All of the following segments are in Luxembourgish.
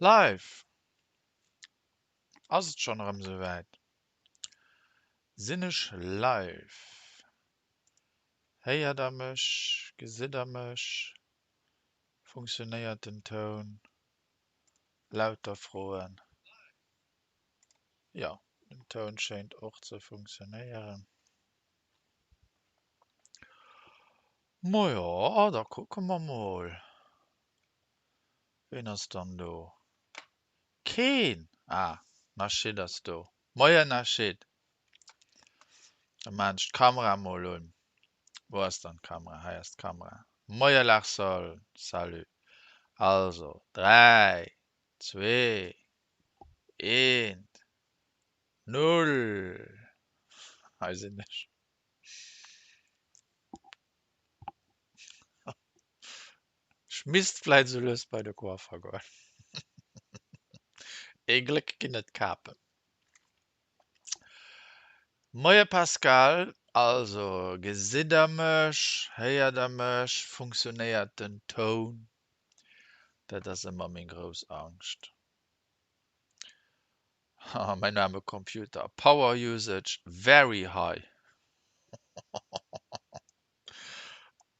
Live! Ass et schonn erëm esouwäit? Sinn ech live? Héiert der mech? Gesitt der mech? Funktionéiert den Toun? Lauter Froen. Jo, den Toun schéint och ze funktionéieren. Majo, da kucke mer mol. Ween ass dann do? Keen! Ah, Nachid ass do. Moien Nachid! Da maan ech d'Kamera mol un. Wou ass dann d'Kamera? Hei ass d'Kamera. Moie Larsol! Salut! Also, 3, 2, 1, 0! Hei sinn ech. Ech misst vläit esou lues bei de Coiffer goen. Ee Gléck ginn et Kapen. Moie Pascal, also gesitt der mech, héiert der mech, funktionéiert den Toun? Dat ass ëmmer meng grouss Angscht. Haha, mäin aarme Computer, Power usage very high.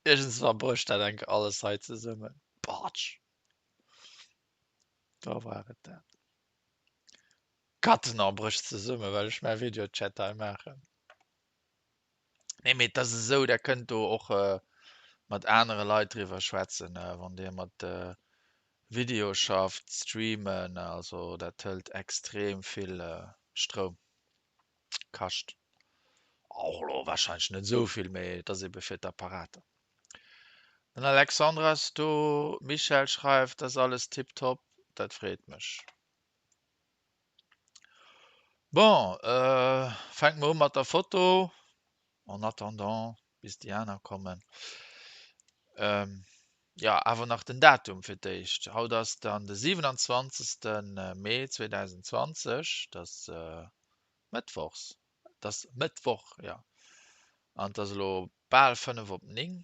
Iergendswann brécht dat enk alles hei zesummen. Batsch! Da war et dat. Kattener brécht zesummen, well ech mäi Videochat hei maachen. Nee, mee et ass esou, der kënnt do och mat anere Leit driwwer schwätzen, wann Dir mat Video schafft, streamen, also dat hëlt extrem vill Stroum. Kascht och elo warscheinlech net esou vill, mee et ass ebe fir d'Apparater. Den Alexandre ass do, Michèle schreift, ass alles tiptop, dat freet mech. Bon, fänke mer u mat der Foto, en attendant bis déi aner kommen. Jo, awer nach den Datum fir d'éischt. Haut ass dann de 27. Mee 2020, dat ass mëttwochs, dat ass Mëttwoch, jo, an et ass elo bal 5 op 9.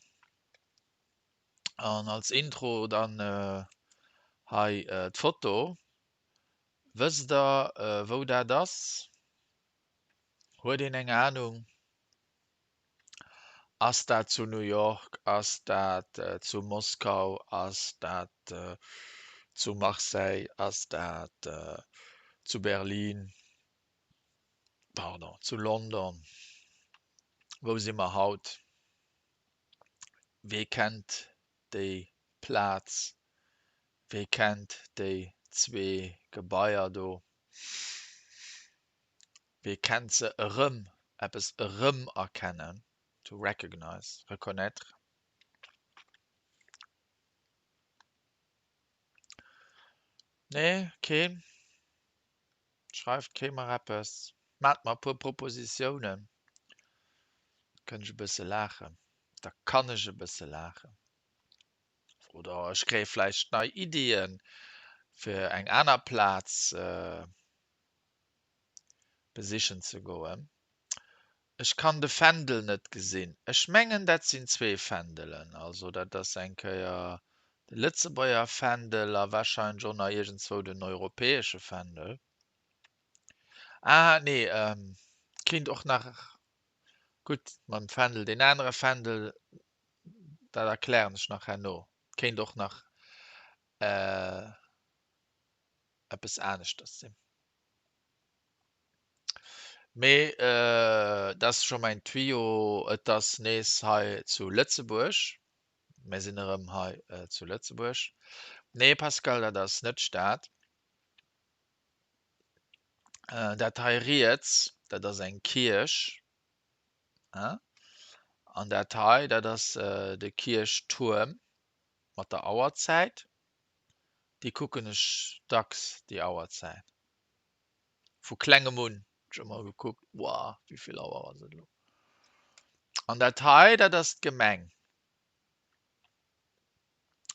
An als Intro dann hei d'Foto. Wësst der, wou dat ass? Huet een eng Anung? Ass dat zu New York? Ass dat zu Moskau? Ass dat zu Marseille? Ass dat zu Berlin? Pardon, zu London? Wou si mer haut? Wee kennt déi Plaz? Wee kennt déi zwee Gebaier do? Wee kennt se erëm? Eppes erëmerkennen, to recognize, reconnaître. Nee, keen? Schreift kee mer eppes? Maacht mer e puer Propositiounen, kënnt ech e bësse laachen. Da kann ech e bësse laachen. Oder ech kréie vläicht nei Iddien fir eng aner Plaz. Besichen ze goen. Ech kann de Fändel net gesinn. Ech mengen, dat sinn zwee Fändelen. Also dat ass eng Kéier de Lëtzebuerger Fändel a warscheinlech och nach iergendzwou den europäesche Fändel. Ah, nee, kéint och nach, gutt, mam Fändel, deen anere Fändel, dat erklären ech nach herno, kéint och nach eppes aneschters sinn. Mee dat ass scho mäin Tuyau, et ass nees hei zu Lëtzebuerg. Mir sinn erëm hei zu Lëtzebuerg. Nee Pascal, dat ass net d'Stad. Dat hei riets, dat ass eng Kierch. An dat hei, dat ass de Kierchtuerm mat der Auerzäit. Déi kucken ech dacks, déi Auerzäit. Vu klengem un hunn ech ëmmer gekuckt, Wow, wéi vill Auer ass et elo? An dat hei, dat ass d'Gemeng.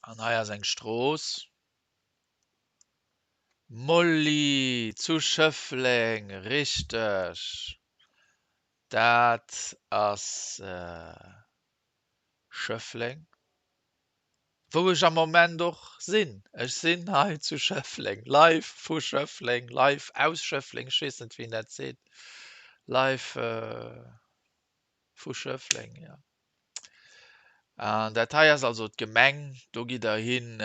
An hei ass eng Strooss. Molly, zu Schëffleng, richteg. Dat ass Schëffleng. Wou ech am Moment och sinn. Ech sinn hei zu Schëffleng, live vu Schëffleng, live aus Schëffleng, ech weess net, wéi een dat seet, live vu Schëffleng, jo. An dat hei ass also d'Gemeng, do gitt Der hin,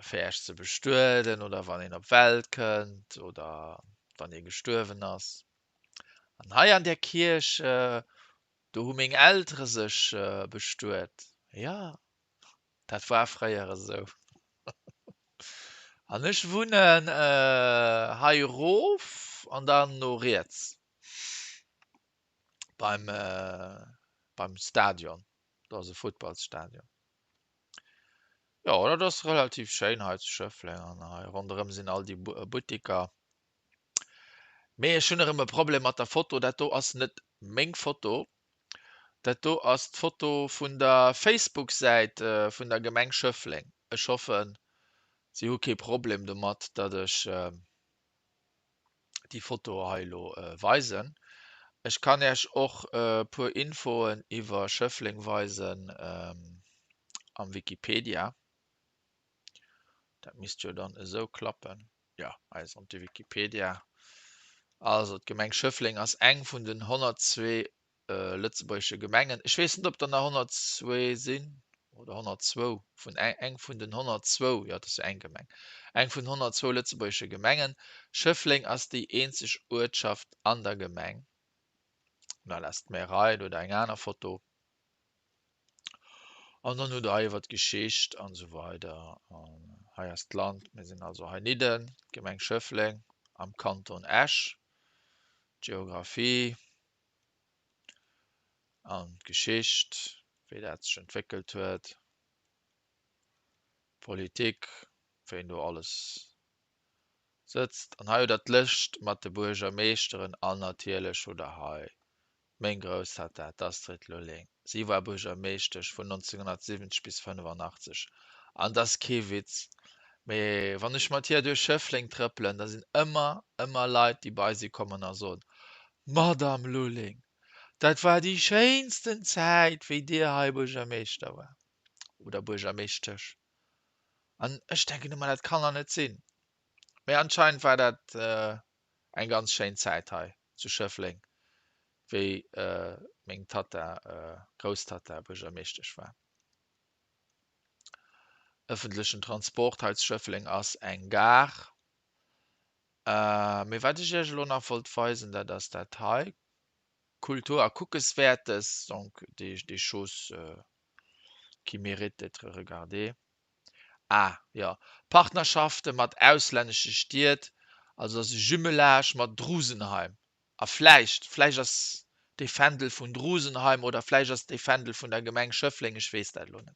fir Iech ze bestueden oder wann een op d'Welt kënnt oder wann ee gestuerwen ass. An hei an där Kierch, Do hu meng Eltere sech bestuet. Jo, dat war fréier esou. An ech wunnen hei erof an dann no riets beim, beim Stadion. Do ass e Futtballsstadion. Jo, dat ass relativ schéin hei zu Schëffleng an hei ronderëm sinn all déi Buttiker. Mee ech hunn erëm e Problem mat der Foto. Dat do ass net meng Foto. Dat do ass d'Foto vun der Facebook-Säit vun der Gemeng Schëffleng. Ech hoffen, si hu kee Problem domat, datt ech déi Foto hei elo weisen. Ech kann Iech och e puer Infoen iwwer Schëffleng weisen am Wikipedia. Dat misst jo dann esou klappen. Jo, hei ass erëm de Wikipedia. Also d'Gemeng Schëffleng ass eng vun den 102 lëtzebuergesche Gemengen. Ech weess net, ob der nach 102 sinn oder 102, vun eng vun den 102, jo, et ass jo eng Gemeng, eng vun 102 lëtzebuergesche Gemengen. Schëffleng ass déi eenzeg Uertschaft an der Gemeng. Là ass d'Märei, do hutt Der eng aner Foto. An dann hutt Der hei iwwer d'Geschicht an esou weider. An hei ass d'Land. Mir sinn also heinidden, d'Gemeng Schëffleng am Kanton Esch. D'Geographie an d'Geschicht, wéi dat sech entwéckelt huet, d'Politik, ween do alles sëtzt. An hei hutt Der d'Lëscht mat de Buergermeeschteren an natierlech hutt Der hei Meng Grousstatta, d'Astrid Lulling, si war Buergermeeschtesch vun 1970 bis 85. An 't ass kee Witz, mee wann ech mat hir duerch Schëffleng trëppelen, da sinn ëmmer, ëmmer Leit, déi bei si kommen a soen, Madame Lulling, dat war déi schéinsten Zäit, wéi Dir hei Buergermeeschter waart oder Buergermeeschtesch. An ech denken ëmmer, dat kann dach net sinn. Mee anscheinend war dat eng ganz schéin Zäit hei zu Schëffleng, wéi meng Tatta, Grousstatta Buergermeeschtesch war. Ëffentlechen Transport hei zu Schëffleng ass eng Gare. Mee wat ech Iech elo nach wollt weisen, dat ass dat hei, Kultur a Kuckeswäertes, donc des choses qui méritent d'être regardées. Ah, jo, Partnerschafte mat auslännesche Stied, also ass e Jumelage mat Drusenheim. A vläicht, vläicht ass dee Fändel vun Drusenheim oder vläicht ass dee Fändel vun der Gemeng Schëffleng, ech weess dat elo net.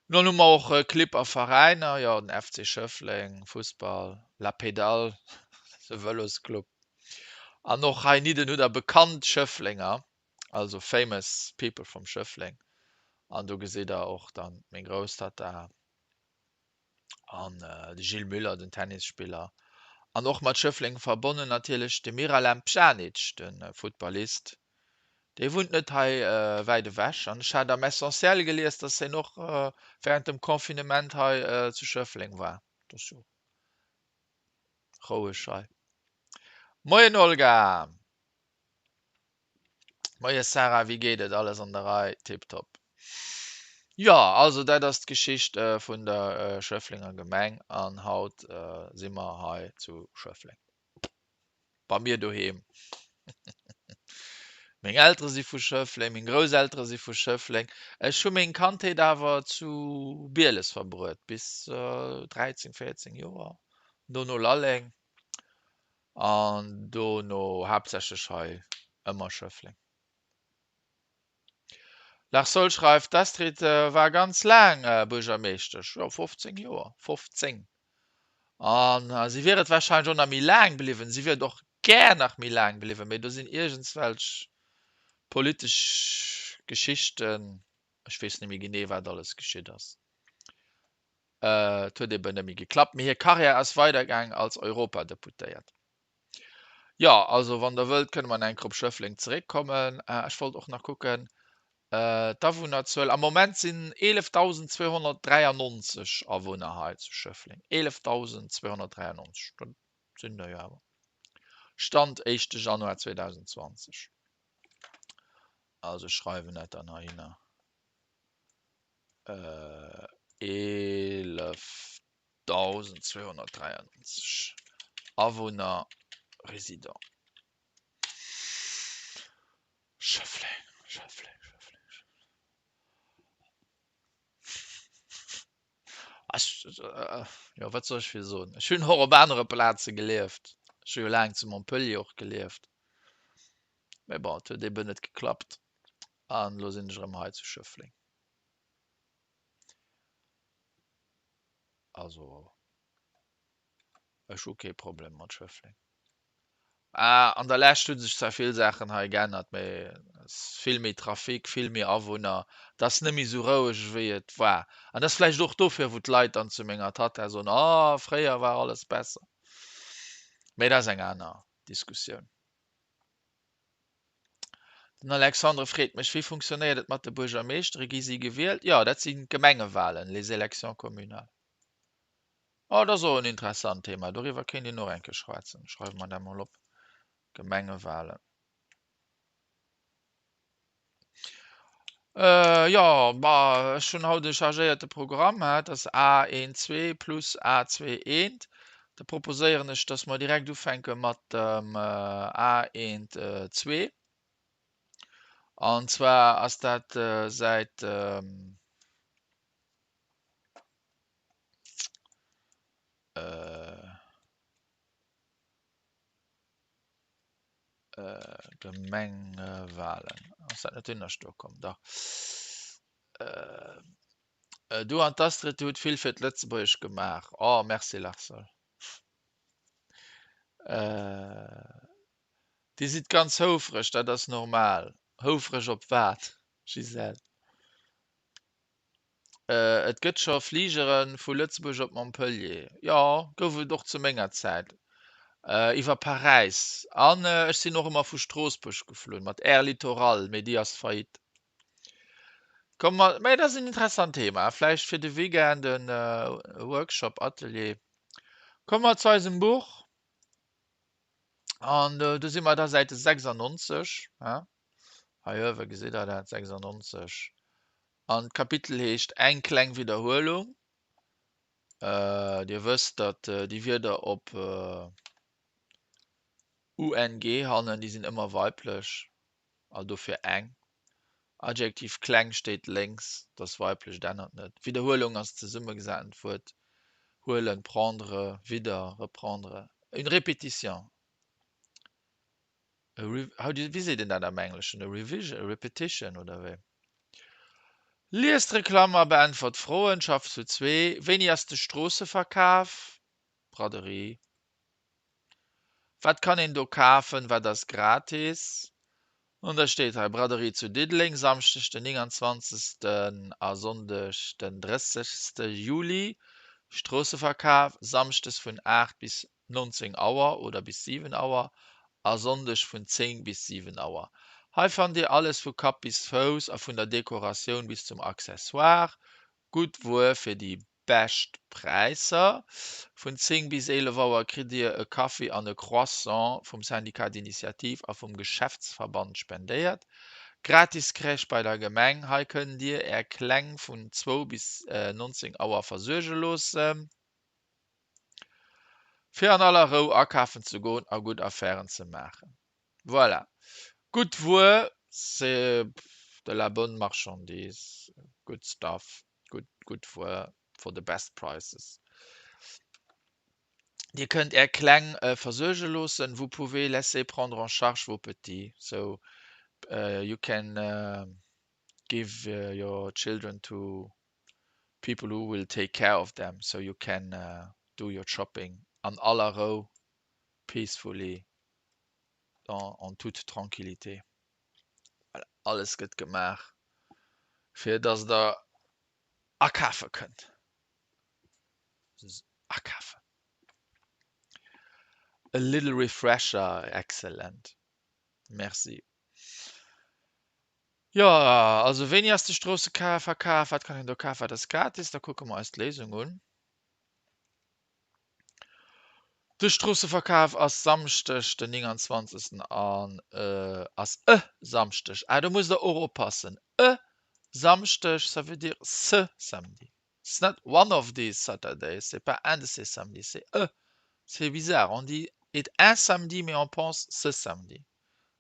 Dann hu mer och Clibb a Veräiner, jo, den FC Schëffleng, Fussball, La Pédale, dat ass e Vëlosclub. An och heinidden hutt Der bekannt Schëfflenger, also famous people from Schëffleng. An do gesitt Der och dann meng Grousstatta an de Gilles Müller, den Tennisspiller. An och mat Schëffleng verbonnen natierlech de Miralem Pjanic, de Futtballist. Dee wunnt net hei wäit ewech. An ech hat am Essentiel gelies, dass hien och wärend dem Confinement hei zu Schëffleng war. Dat ass jo roueg hei. Moien Olga! Moie Sarah, wéi geet et? Alles an der Rei? Tiptop. Jo, also dat ass d'Geschicht vun der Schëfflenger Gemeng an haut si mer hei zu Schëffleng. Bei mir doheem. Meng Eltere si vu Schëffleng, meng Grousseltere si vu Schëffleng. Ech hu meng Kandheet awer zu Bieles verbruet bis 13, 14 Joer, dono Lalleng. An dono haaptsächlech hei ëmmer Schëffleng. Lars Sol schreift, D'Astrid war ganz laang Buergermeeschtesch, jo 15 Joer, 15! An si wier et warscheinlech och nach méi laang bliwwen. Si wier et och gär nach méi laang bliwwen, mee do sinn iergendswelch politesch Geschichten, ech weess net méi genee wat alles geschitt ass. Et huet eben net méi geklappt, mee hir Karriär ass weidergaang als Europadeputéiert. Jo, also wann der wëllt, kënne mer nach eng Kéier op Schëffleng zeréckkommen. Ech wollt och nach kucken. D'Awunnerzuel, am Moment sinn 11.293 Awunner hei zu Schëffleng. 11.293, dat sinn der jo awer. Stand éischte Januar 2020. Also ech schreiwen dat dann heihinner. 11.293 Awunner, Résidents. Schëffleng, Schëffleng, Schëffleng, Schëffleng. Ech, jo, wat soll ech vill soen? Ech hunn och op anere Plaze gelieft. Ech hu jo laang zu Montpellier och gelieft. Mee bon, et huet eben net geklappt. An elo sinn ech erëm hei zu Schëffleng. Also, ech hu kee Problem mat Schëffleng. Ah, an der Lescht hu sech zwar vill Saachen hei geännert, mee et ass vill méi Trafic, vill méi Awunner, et ass net méi esou roueg ewéi et war. An dat ass vläicht och dofir, wou d'Leit dann zu menger Tatta soen, Oh, fréier war alles besser. Mee dat ass eng aner Diskussioun. Den Alexandre freet mech, Wéi funktionéiert et mat de Buergermeeschtere? Gi si gewielt? Jo, dat si Gemengewalen, les élections communales. Oh, dat ass och en interessant Thema, doriwwer kéint een och eng Kéier schwätzen. Schreiwe mer dat mol op, Gemengewalen. Jo, ma ech hunn haut e chargéierte Programm, hä, dat ass A12 plus A21. Da proposéieren ech, dass mer direkt ufänke mat dem A12. An zwar ass dat säit. Gemengewalen. Ass dat net dohinner stoe komm? Dach. Du an d'Astrid, dir hutt vill fir d'Lëtzebuergesch gemaach. Oh, merci Larcel. Dir sidd ganz houfreg, dat ass normal. Houfreg op wat, Gisèle? Et gëtt scho Fligere vu Lëtzebuerg op Montpellier. Jo, gouf et och zu menger Zäit. Iwwer Paräis. An ech sinn och ëmmer vu Stroossbuerg geflunn, mat Air Littoral, mee déi ass faillite. Komm mer, mä dat ass en interessant Thema, vläicht fir de Weekend e Workshop, Atelier. Komme mer zu eisem Buch. An do si mer da Säite 96, hä? Hei uewe gesitt der dat, 96. An d'Kapitel heescht Eng kleng Widderhuelung. Dir wësst, datt déi Wierder op UNG hannen, déi sinn ëmmer weiblech, also dofir eng. Adjektiv kleng steet lénks, dat ass weiblech, et ännert net. Widderhuelung ass zesummegesatent Wuert, huelen, prendre, widder, reprendre, une répétition. A re, how do, wéi seet een dat am Engleschen? A revision, a repetition oder wéi? Liest d'Reklamm a beäntwert d'Froen. Schafft zu zwee. Wéini ass de Stroosseverkaf? Braderie. Wat kann een do kafen? Wat ass gratis? An da steet hei, Braderie zu Diddeleng, Samschdeg den 29. a Sonndeg den 30. Juli. Stroosseverkaf, Samschdes vun 8 bis 19 Auer oder bis 7 Auer a Sonndeg vun 10 bis 7 Auer. Hei fannt Dir alles vu Kapp bis Fouss a vun der Dekoratioun bis zum Accessoire. Gutt Wuer fir déi bescht Präisser. Vun 10 bis 11 Auer kritt Dir e Kaffi an e Croissant vum Syndicat d'Initiative a vum Geschäftsverband spendéiert. Gratis Crèche bei der Gemeng, hei kënnt Dir Är Kleng vun zwou bis 19 Auer versuerge loossen. Fir an aller Rou akafen ze goen a gutt Affären ze maachen. Voilà. Gutt Wuer, c'est de la bonne marchandise, good stuff, gutt, gutt Wuer, for the best prices. Dir kënnt Är Kleng versuerge loossen, vous pouvez laisser prendre en charge vos petits, so you can give your children to people who will take care of them so you can do your shopping an aller Rou, peacefully, en toute tranquillité. Voilà, alles gëtt gemaach fir dass der akafe kënnt. Akafen. A little refresher, excellent. Merci. Jo, also wéini ass de Stroosseverkaf? Wat kann een do kafen? Wat ass gratis? Da kucke mer eis d'Léisung un. De Stroosseverkaf ass Samschdeg den 29. an ass e Samschdeg. Ah, do musst der och oppassen. E Samschdeg, ça veut dire ce samedi. It's not one of these Saturdays, c'est pas un de ces samedis, c'est e. C'est bizarre, on dit et un samedi, mais on pense ce samedi.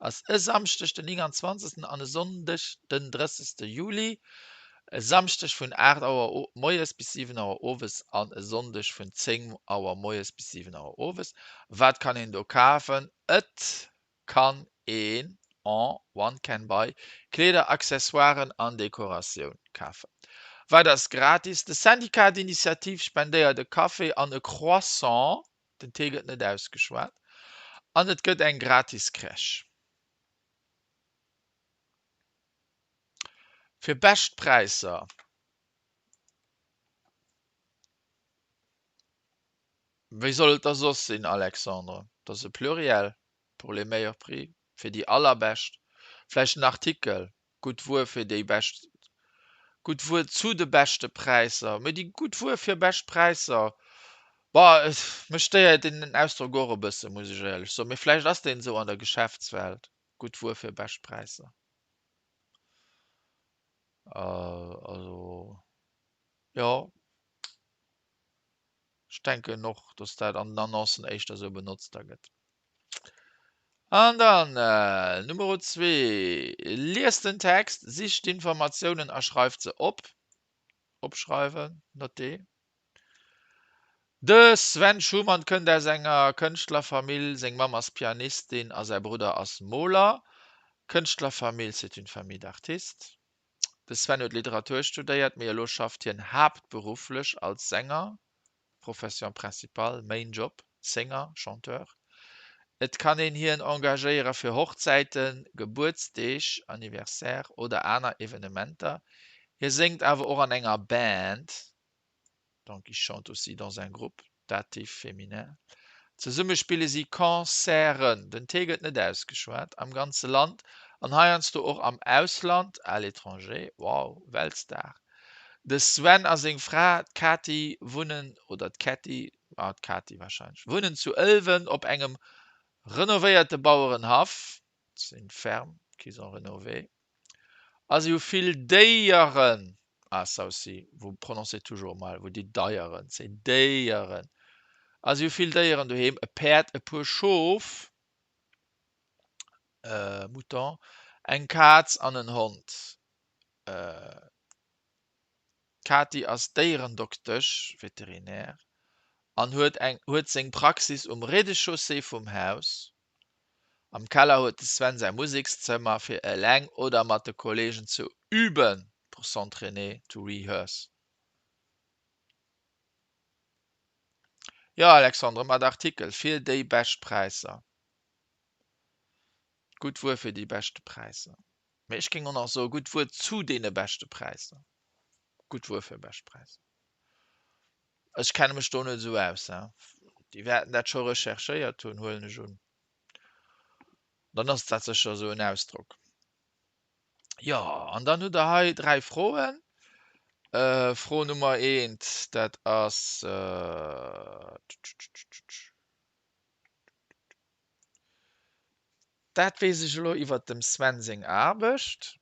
Ass e Samschdeg den 29. an e Sonndeg den 30. Juli. E Samschdeg vun 8 Auer moies bis 7 Auer owes an e Sonndeg vun 10 Auer moies bis 7 Auer owes. Wat kann een do kafen? Et kann een, on, one can buy, Kleeder, Accessoiren an Dekoratioun kafen. Wat ass gratis? De Syndicat d'Initiative spendéiert e Café an e Croissant. Den T gëtt net ausgeschwat. An et gëtt eng gratis Crèche. Fir bescht Präisser. Wéi soll et da soss sinn, Alexandre? Dat ass e Pluriel, pour les meilleurs prix, fir déi allerbescht. Vläicht en Artikel, Gutt Wuer fir déi bescht, gutt Wuer zu de beschte Präisser, mee déi gutt Wuer fir bescht Präisser, boah, mech stéiert deen Ausdrock och e bësse, muss ech éierlech soen, mee vläicht ass deen esou an der Geschäftswelt, gutt Wuer fir bescht Präisser. Also, jo, ech denken och, dass dat an den Annoncen éischter esou benotzt da gëtt. An dann Numero zwee, Liest den Text, sicht d'Informatiounen a schreift se op. Opschreiwen, noter. De Sven Schumann kënnt aus enger Kënschtlerfamill, seng Mamm ass Pianistin a säi Brudder ass Moler. Kënschtlerfamill, c'est une famille d'artistes. De Sven huet Literatur studéiert, mee elo schafft hien haaptberufflech als Sänger. Profession principale, main job, Sänger, Chanteur. Et kann een hien engagéiere fir Hochzäiten, Gebuertsdeeg, Anniversaire, oder aner Evenementer. Hie séngt awer och an enger Band, donc il chante aussi dans un groupe, Dativ féminin. Zesumme spille si Concerten, den T gëtt net ausgeschwat, am ganze Land an heiansdo och am Ausland, à l'étranger, wow, Weltstar. De Sven a seng Fra, d'Kati, wunnen, oder d'Kätti, ah, d'Kati warscheinlech, wunnen zu Ëlwen op engem renovéierte Bauerenhaff, c'est une ferme qu'ils ont rénovée, a si hu vill Déieren, ah, ça aussi, vous prononcez toujours mal, vous dites Deieren, c'est Déieren, a si hu vill Déieren doheem, e Päerd, e puer Schof, Mouton, eng Kaz an en Hond. D'Katy ass Déierendoktesch, Vétérinaire, an huet eng huet seng Praxis um Rez-de-chaussée vum Haus. Am Keller huet de Sven säi Musekszëmmer fir eleng oder mat de Kolleegen ze üben, pour s'entraîner, to rehearse. Jo Alexandre, mat Artikel, fir déi bescht Präisser. Gutt Wuer fir déi beschte Präisser. Mee ech géing och nach soe gutt Wuer zu deene beschte Präisser. Gutt Wuer fir bescht Präisser. Ech kenne mech do net esou aus. Déi wäerten dat scho recherchéiert hunn, huelen ech un. Dann ass dat sécher esou en Ausdrock. Jo, an dann hutt Der hei 3 Froen. Fro Nummer eent, dat ass. Dat weess ech elo iwwert dem Sven seng Aarbecht.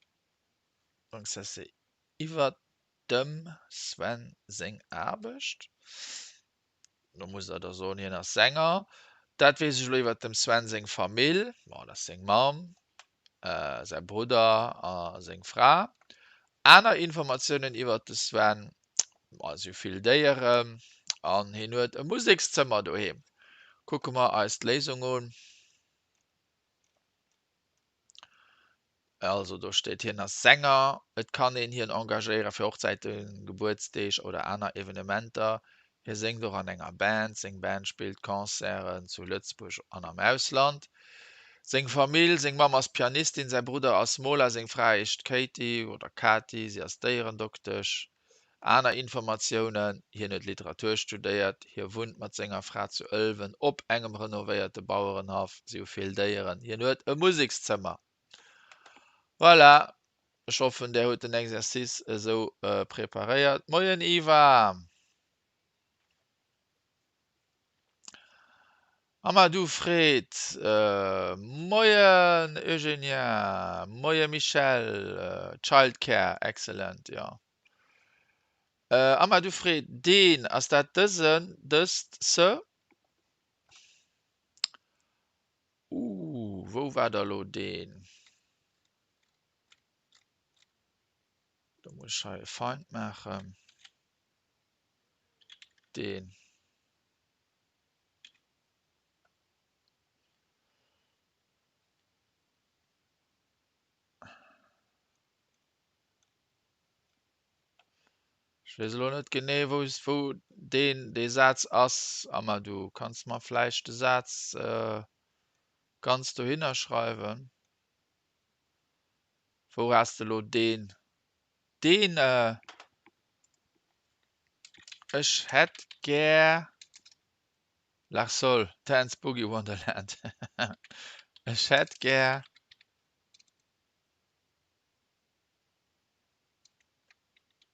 Donc ça c'est iwwert dem Sven seng Aarbecht. Do musst der da soen, hien ass Sänger. Dat weess ech elo iwwert dem Sven seng Famill. Bon, dat ass seng Mamm, säi Brudder a seng Fra. Aner Informatiounen iwwert de Sven, Ma si hu vill Déieren an hien huet e Musekszëmmer doheem. Kucke mer eis d'Léisung un. Also do steet, hien ass Sänger, et kann een hien engagéiere fir Hochzäiten, Gebuertsdeeg oder aner Evenementer. Hie séngt och an enger Band, seng Band spillt Concerten zu Lëtzebuerg an am Ausland. Seng Famill, seng Mamm ass Pianistin, säi Brudder ass Moler, seng Fra heescht Katie oder Kati, si ass Déierendoktesch. Aner Informatiounen, Hien huet Literatur studéiert, hie wunnt mat senger Fra zu Ëlwen op engem renovéierte Bauerenhaff, si hu vill Déieren, hien huet e Musekszëmmer. Voilà. Ech hoffen, där huet den Exercice esou preparéiert. Moien Iva! Amadou freet, Moien Eugenia, Moie Michèle, Childcare, excellent, jo. Amadou freet, Deen, ass dat dësen, dëst, ce? Ooh, wou war da lo deen? Do muss ech hei e Find maachen. Deen. Ech weess elo net genee, wou wou deen dee Saz ass. Amadou, kanns de mer vläicht de Saz ganz dohinner schreiwen? Wou has de elo deen? Deen, ech hätt gär Larsol, Dance Boogie Wonderland. Ech hätt gär.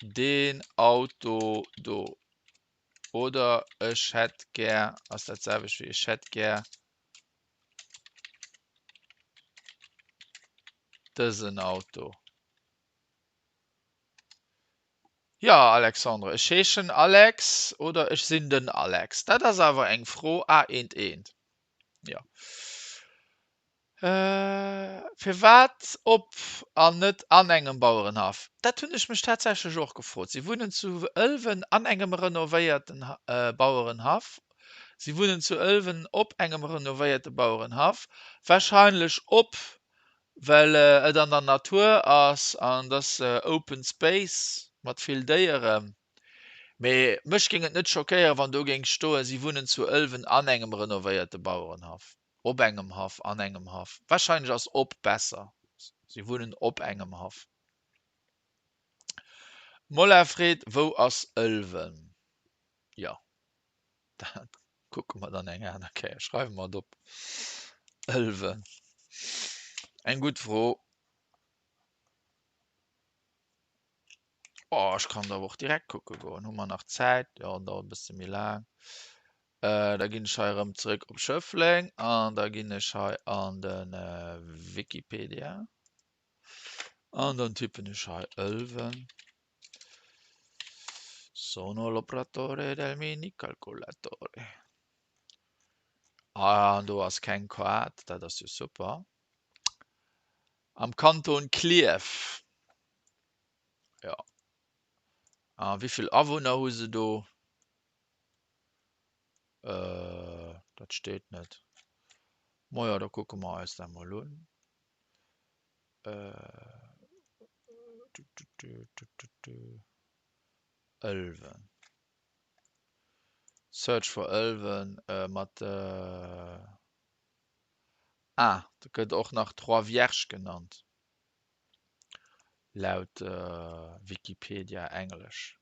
Deen Auto do. Oder ech hätt gär, ass dat selwecht wéi ech hätt gär dësen Auto. Jo, Alexandre, ech heeschen Alex oder ech sinn den Alex. Dat ass awer eng Fro. Ah, eent, eent. Jo. Firwat op an net an engem Bauerenhaff? Dat hunn ech mech tatsächlech och gefrot. Si wunnen zu Ëlwen an engem renovéierten Bauerenhaff. Si wunnen zu Ëlwen op engem renovéierte Bauerenhaff. Warscheinlech op, well et an der Natur ass an et ass Open Space mat vill Déieren. Mee mech géing et net schockéieren, wann do géing stoen, si wunnen zu Ëlwen an engem renovéierte Bauerenhaff. Op engem Haff, an engem Haff. Wahrscheinlech ass op besser. Si wunnen op engem Haff. Molla freet, Wou ass Ëlwen? Jo, dat kucke mer dann eng aner Kéier. Schreiwe mer et op. Ëlwen. Eng gutt Fro. Oh, ech kann et awer och direkt kucke goen. Hu mer nach Zäit? Jo, dauert e bësse méi laang. Da ginn ech hei erëm zeréck op Schëffleng an da ginn ech hei an de Wikipedia an dann tippen ech hei Ëlwen. Sono l'operatore del minicalcolatore. An do ass keng Kaart, dat ass jo super. Am Kanton Klierf. Jo. A wéivill Awunner hu se do? Äh, dat steet net. Moja, da kucke mer eis dat mol un. Äh, du, du, du, du, du, du. Ëlwen. Search for Ëlwen äh, mat äh, Ah, dat gëtt och nach Trois Vierges genannt. Laut äh, Wikipedia Englesch.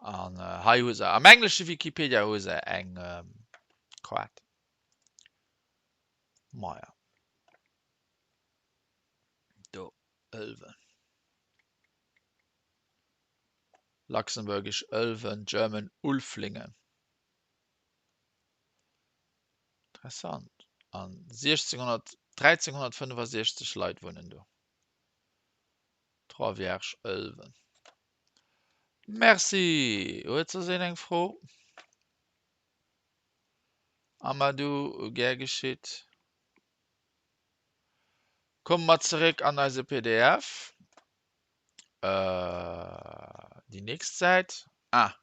An hei hu se, am englesche Wikipedia hu se eng Kaart. Maja. Do, Ëlwen. Luxembourgish Ëlwen, German Ulflingen. Interessant. An 1600, 1365 Leit wunnen do. Trois Vierges Ëlwen. Merci! Huet soss een eng Fro? Amadou, gär geschitt. Komme mer zeréck an eise pdf. Déi nächst Säit. Ah,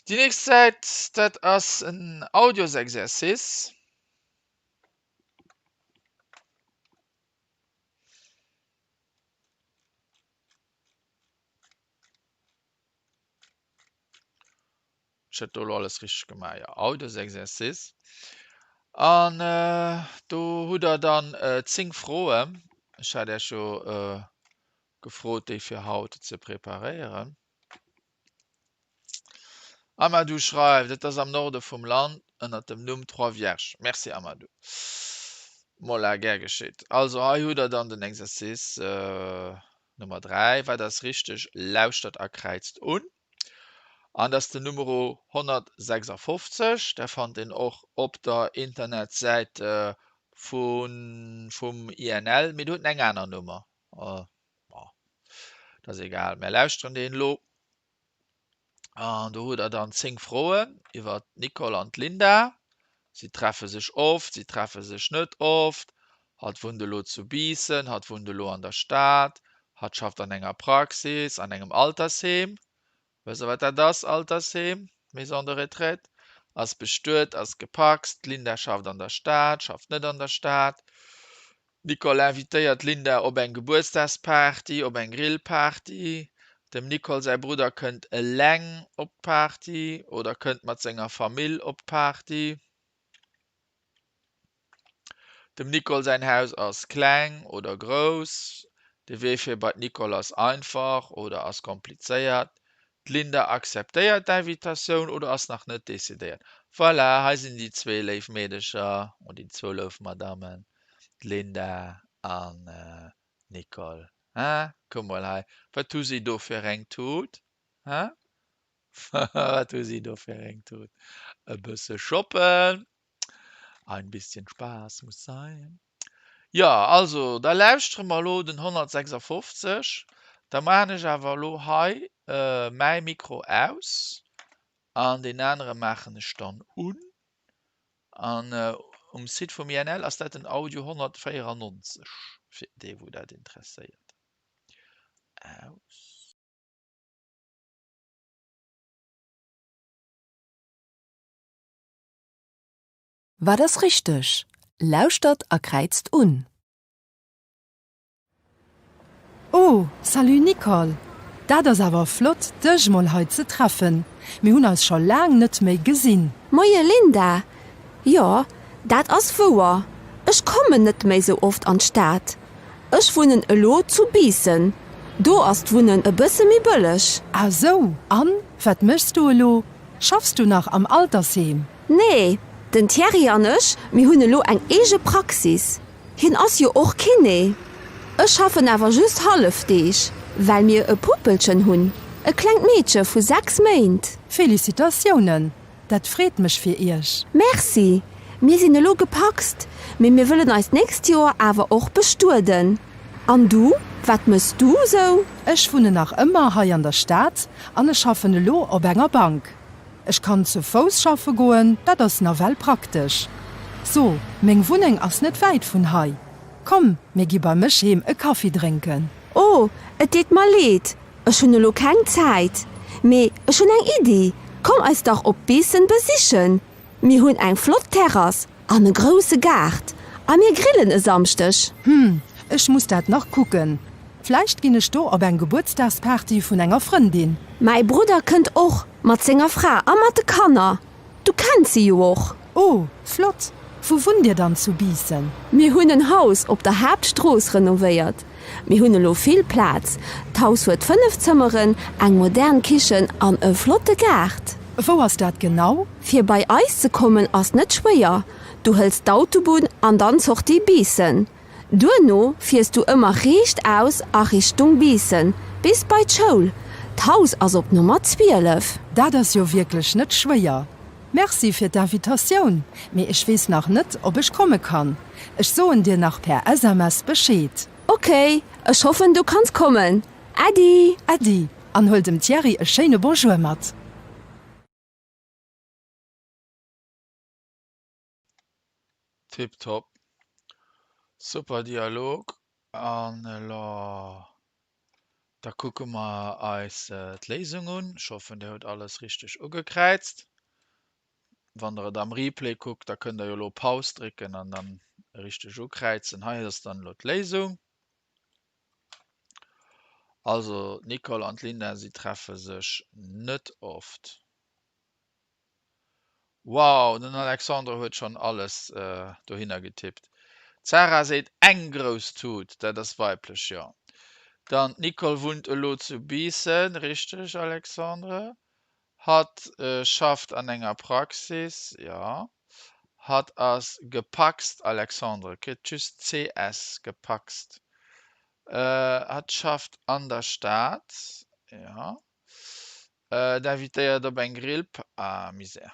déi nächst Säit, dat ass en Audiosexercice. Ech hätt do elo alles richteg gemaach, jo. Audiosexercice. An do hutt der dann 10 Froen. Ech hat Iech jo gefrot, déi fir haut ze preparéieren. Amadou schreift, et ass am Norde vum Land ënner dem Numm Trois Vierges. Merci Amadou. Mola, gär geschitt. Also hei hutt der dann den Exercice Nummer 3, wat ass richteg? Lauschtert a kräizt un. An dat ass den Numero 156, dat fannt een och op der Internetsäit vun vum INL, mee do huet en eng aner Nummer. Bon, dat ass egal, mär lauschteren deen elo. An do hutt der dann 10 Froen iwwer d'Nicole an d'Linda. Si treffe sech oft, si treffe sech net oft. Hatt wunnt elo zu Biissen, hatt wunnt elo an der Stad. Hatt schafft an enger Praxis, an engem Altersheem. Wësst der, wat dat ass, Altersheem, Maison de retraite? Ass bestuet, ass gepacst. D'Linda schafft an der Stad, schafft net an der Stad. D'Nicole invitéiert d'Linda op eng Gebuertsdagsparty, op eng Grillparty. Dem Nicole säi Brudder kënnt eleng op d'Party oder kënnt mat senger Famill op d'Party. Dem Nicole säin Haus ass kleng oder grouss. De Wee fir bei d'Nicole ass einfach oder ass komplizéiert. D'Linda akzeptéiert d'Invitatioun oder ass nach net decidéiert. Voilà, hei sinn déi zwee léif Meedecher, oder déi zwou louf Madammen, d'Linda an d'Nicole. Hein, kuck mol hei, wat hu si do fir eng Tut? Hein, wat hu si do fir eng Tut? E bësse shoppen, ein bisschen Spaß muss sein. Jo, also da lauschtere mer elo den 156. Da maachen ech awer elo hei mäi Mikro aus an deen anere maachen ech dann un. An um Site vum INL ass dat den Audio 194, fir dee wou dat interesséiert. Aus. Wat ass richteg? Lauschtert a kräizt un. Oh, salut Nicole! Dat ass awer flott dech mol hei ze treffen, mir hunn eis scho laang net méi gesinn. Moie Linda, jo dat ass wouer, ech kommen net méi sou oft an d'Stad. Ech wunnen elo zu Biissen, do ass d'Wunnen e bësse méi bëlleg. Ah sou, an wat méchs du elo? Schaffs du nach am Altersheem? Nee, den Thierry an ech, mir hunn elo eng eege Praxis. Hien ass jo och Kiné. Ech schaffen awer just hallef Deeg, well mir e Puppelchen hunn, e klengt Meedche vu 6 Méint. Félicitatiounen! Dat freet mech fir iech. Merci! Mir sinn elo gepacst, mee mir wëllen eis d'nächst Joer awer och bestueden. An du, wat mëss du sou? Ech wunnen nach ëmmer hei an der Stad an ech schaffen elo op enger Bank. Ech kann zu Fouss schaffe goen, dat ass nawell praktesch. So, meng Wunneng ass net wäit vun hei. Komm, mir gi bei mech heem e Kaffi drénken. Oh, et deet mer leed, ech hunn elo keng Zäit. Mee ech hunn eng Iddi, komm eis dach op Biissen besichen. Mir hunn eng flott Terrass an e grousse Gaart a mir grillen e Samschdeg. Hm, ech muss dat nach kucken. Vläicht ginn ech do op eng Gebuertsdagsparty vun enger Frëndin. Mäi Brudder kënnt och, mat senger Fra a mat de Kanner. Du kenns si jo och. Oh, flott! Wou wunnt dir dann zu Biissen? Mir hunn en Haus op der Haaptstrooss renovéiert. Mir hunn elo vill Plaz. D'Haus huet 5 Zëmmeren, eng modern Kichen an e flotte Gaart. Wou ass dat genau? Fir bei eis ze kommen ass net schwéier. Du hëls d'Autobunn an dann d'Sortie Biissen. Duerno fiers du ëmmer riicht aus a Richtung Biissen bis bei d'Schoul. D'Haus ass op Nummer 12. Dat ass jo wierklech net schwéier. Merci fir d'Invitatioun, mee ech weess nach net ob ech komme kann. Ech soen dir nach per SMS Bescheed. Ok, ech hoffen du kanns kommen. Äddi! Äddi, an huel dem Thierry e schéine Bonjour mat. Tiptop. Super Dialog. An elo da kucke mer eis d'Léisung un. Ech hoffen dir hutt alles richteg ugekräizt. Wann der et am Replay kuckt, da kënnt der jo elo Paus drécken an dann richteg ukräizen. Hei ass dann elo d'Léisung. Also d'Nicole an d'Linda, si treffe sech net oft. Wow, den Alexandre huet schonn alles dohinner getippt. D'Sarah seet eng grouss Tut, dat ass weiblech, jo. Dann d'Nicole wunnt elo zu Biissen, richteg Alexandre? Hatt schafft an enger Praxis, jo. Hatt ass gepacst, Alexandre, kritt just CS, gepacst. Hatt schafft an der Stad, jo. D'invitéiert op eng Grill, ah Misär.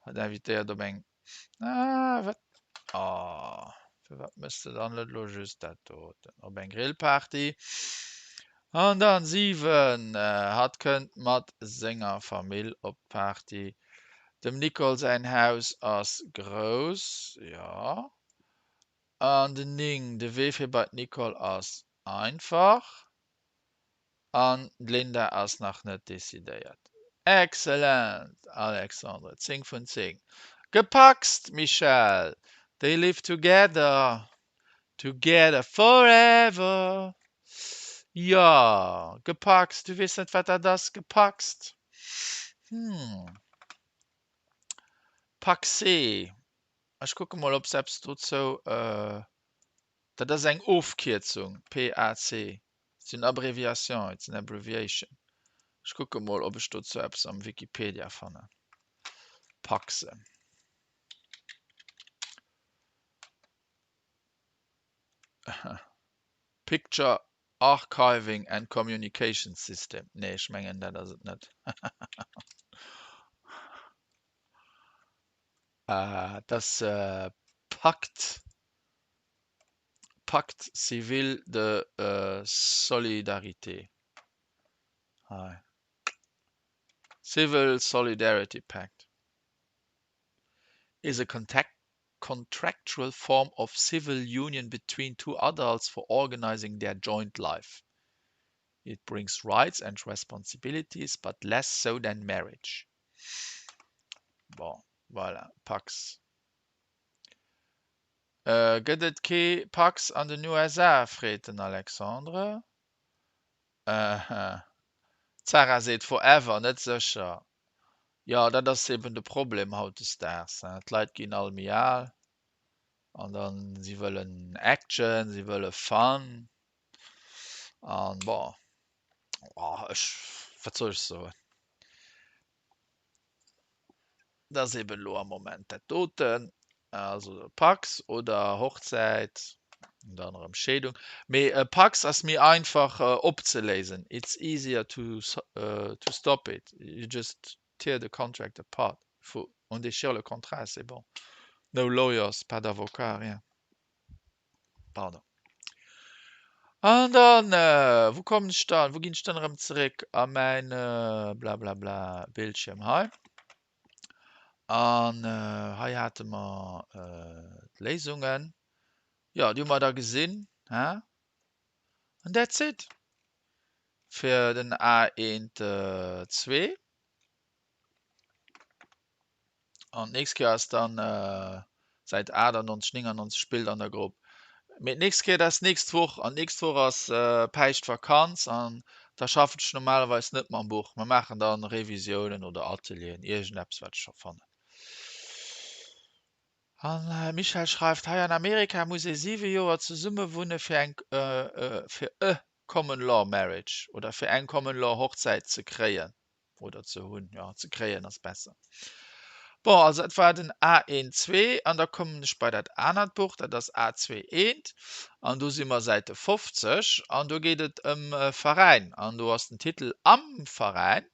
Hatt invitéiert op eng, ah wat, oh, firwat méchs de dann net elo just dat doten, op eng Grillparty. An dann 7, hatt kënnt mat senger Famill op d'Party. Dem Nicole säin Haus ass grouss, jo. An den 9, de Wee fir bei d'Nicole ass einfach. An d'Linda ass nach net decidéiert. Excellent, Alexandre, 10 vun 10. Gepackst, Michèle! They live together, together forever. Jo, gepackst, du weess net, wat dat ass, gepackst. Hm. Pacsé. Ech kucke mol, ob se eppes dozou. Dat ass eng Ofkierzung, PAC. C'est une abréviation, it's an abbreviation. Ech kucke mol, ob ech dozou eppes am Wikipedia fannen. Paxe. Picture Archiving and Communication System. Nee, ech mengen, dat ass et net. Et ass Pacte. Pacte civil de solidarité hei, Civil Solidarity Pact, is a contractual form of civil union between two adults for organizing their joint life. It brings rights and responsibilities, but less so than marriage. Bon, voilà, Pacs. Gëtt et kee Pacs an den USA? freet den Alexandre. D'Sarah seet forever, net sécher. Jo, dat ass eben de Problem hautdesdaags, d'Leit ginn all méi al an dann si wëllen Action, si wëlle Fun an bon, ech, wat soll ech soen? Dat ass eben elo am Moment dat doten, also Pacs oder Hochzäit an dann erëm Scheedung. Mee e Pacs ass méi einfach opzeléisen, it's easier to to stop it, you just tear the contract apart, faut on déchire le contrat et c'est bon, no lawyers, pas d'avocat, rien. Pardon. An dann, wou kommen ech dann, wou ginn ech dann erëm zeréck? A mäin blablabla Bildschierm hei. An hei hate mer d'Léisungen. Jo, déi hu mer da gesinn, hä? An that's it fir den A1 2. An d'nächst Kéier ass dann Säit 98, 99 spillt an der Grupp. Mee d'nächst Kéier, dat ass d'nächst Woch an d'nächst Woch ass Päischtvakanz an da schaffen ech normalerweis net mam Buch. Mer maachen dann Revisiounen oder Atelieren, iergendeppes wat ech scho fannen. An Michèle schreift, Hei an Amerika muss ee 7 Joer zesumme wunne fir eng fir e Common Law Marriage oder fir eng Common Law Hochzäit ze kréien. Oder ze hunn, jo, ze kréien ass besser. Bon, also dat war den A12 an da kommen ech bei dat anert Buch, dat ass A21 an do si mer Säite 50 an do geet et ëm e Veräin an do ass den Titel Am Veräin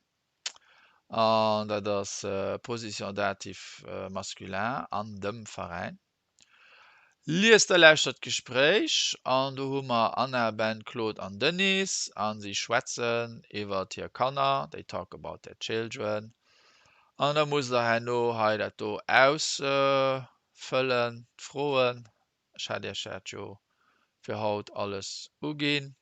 an dat ass Position Dativ masculin an dem Veräin. Liest a lauschtert d'Gespréich an do hu mer Anna, Ben, Claude an Denise a si schwätzen iwwert hir Kanner, they talk about their children. An da musst der herno hei dat do ausfëllen, d'Froen. Ech hat iech dat jo fir haut alles uginn.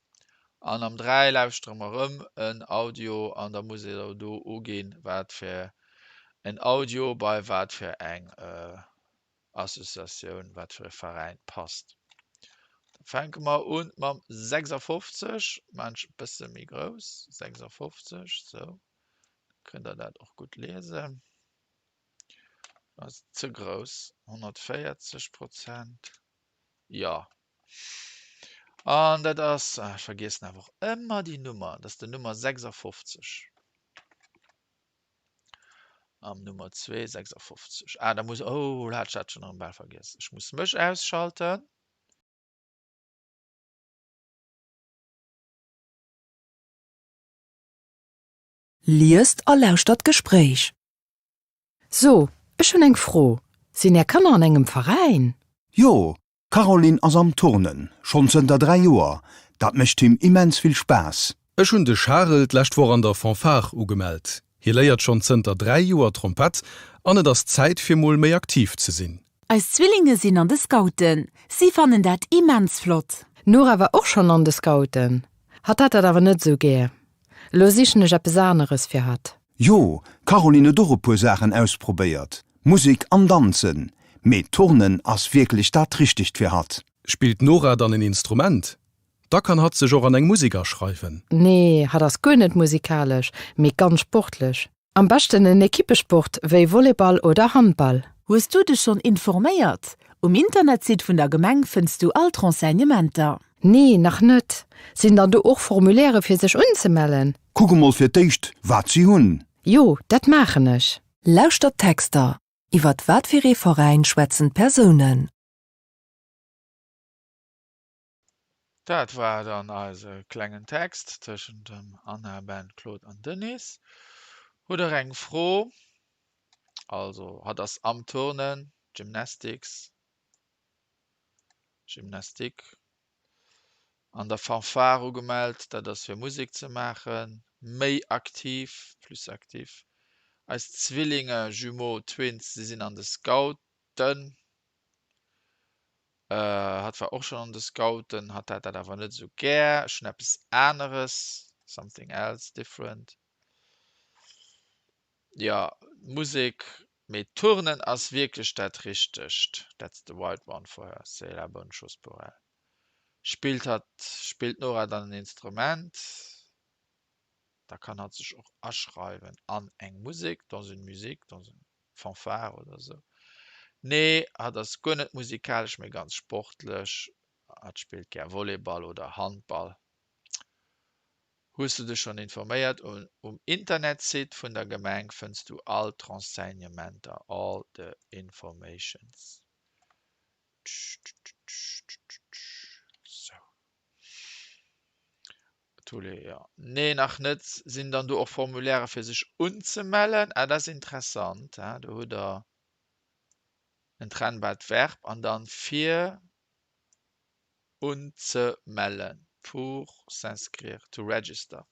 An am 3 lauschtere mer erëm en Audio an da musst dir do uginn, wat fir en Audio bei wat fir eng Associatioun, wat fir e Veräin passt. Da fänke mer un mam 56, maan ech e bësse méi grouss, 56, sou, kënnt der dat och gutt liesen. Ass ze grouss, 140 Prozent, jo. An dat ass, ah, ech vergiessen awer och ëmmer déi Nummer, dat ass den Nummer 56. Am Nummer 2, 56. Ah, da muss, oh, lo hat ech dat schonn erëm bal vergiess. Ech muss mech ausschalten. Liest a lauschtert d'Gespréich. So, ech hunn eng Fro, Sinn Är Kanner an engem Veräin? Jo, d'Caroline ass am Turnen, schonn zënter 3 Joer. Dat mécht him immens vill Spaass. Ech hunn de Charel d'lescht Woch an der Fanfare ugemellt. Hie léiert schonn zënter 3 Joer Trompett an et ass Zäit fir mol méi aktiv ze sinn. Eis Zwillinge sinn an de Scouten. Si fannen dat immens flott. D'Nora war och schonn an de Scouten. Hatt hat dat awer net esou gär. Elo sichen ech eppes aneres fir hatt. Jo, d'Caroline huet och e puer Saachen ausprobéiert, Musek an Danzen, mee Turnen ass wierklech dat Richtegt fir hatt. Spillt d'Nora dann en Instrument? Da kann hatt sech och an eng Musek aschreiwen. Nee, hatt ass guer net musikalesch, mee ganz sportlech. Am beschten en Ekippesport wéi Volleyball oder Handball. Hues du dech schonn informéiert? Um Internetsite vun der Gemeng fënns du all d'Renseignementer. Nee, nach net. Sinn dann do och Formulaire fir sech unzemellen? Kuck emol fir d'éischt wat si hunn. Jo, dat maachen ech. Lauschtert d'Texter. Iwwert wat fir ee Veräin schwätzen d'Persounen? Dat war dann eise klengen Text tëschent dem Anna, Ben, Claude an Denise. Hutt der eng Fro? Also hatt ass am Turnen, Gymnastics, Gymnastique, an der Fanfare ugemellt, dat ass fir Musek ze maachen, méi aktiv, plus actif. Eis Zwillinge, Jumeaux, Twins, si sinn an de Scouten. Hatt war och schonn an de Scouten, hatt hat dat awer net esou gär. Ech hunn eppes aneres, something else, different. Jo, Musek, mee Turnen ass wierklech dat Richtegt, that's the right one for her, c'est la bonne chose pour elle. Spillt hatt, spillt d'Nora dann en Instrument? Da kann hatt sech och aschreiwen an eng Musek, dans une musique, dans une Fanfare oder sou. Nee, hatt ass guer net musikalesch, mee ganz sportlech. Hatt spillt gär Volleyball oder Handball. Hues du dech schonn informéiert? Um Internetsite vun der Gemeng fënns du all d'Renseignementer, all the informations. Sou. Thule, jo. Nee, nach net. Sinn dann do och Formulaire fir sech unzemellen? Ah, dat ass interessant, hein. Do hutt Der en trennbart Verb an dann fir unzemellen, pour s'inscrire, to register.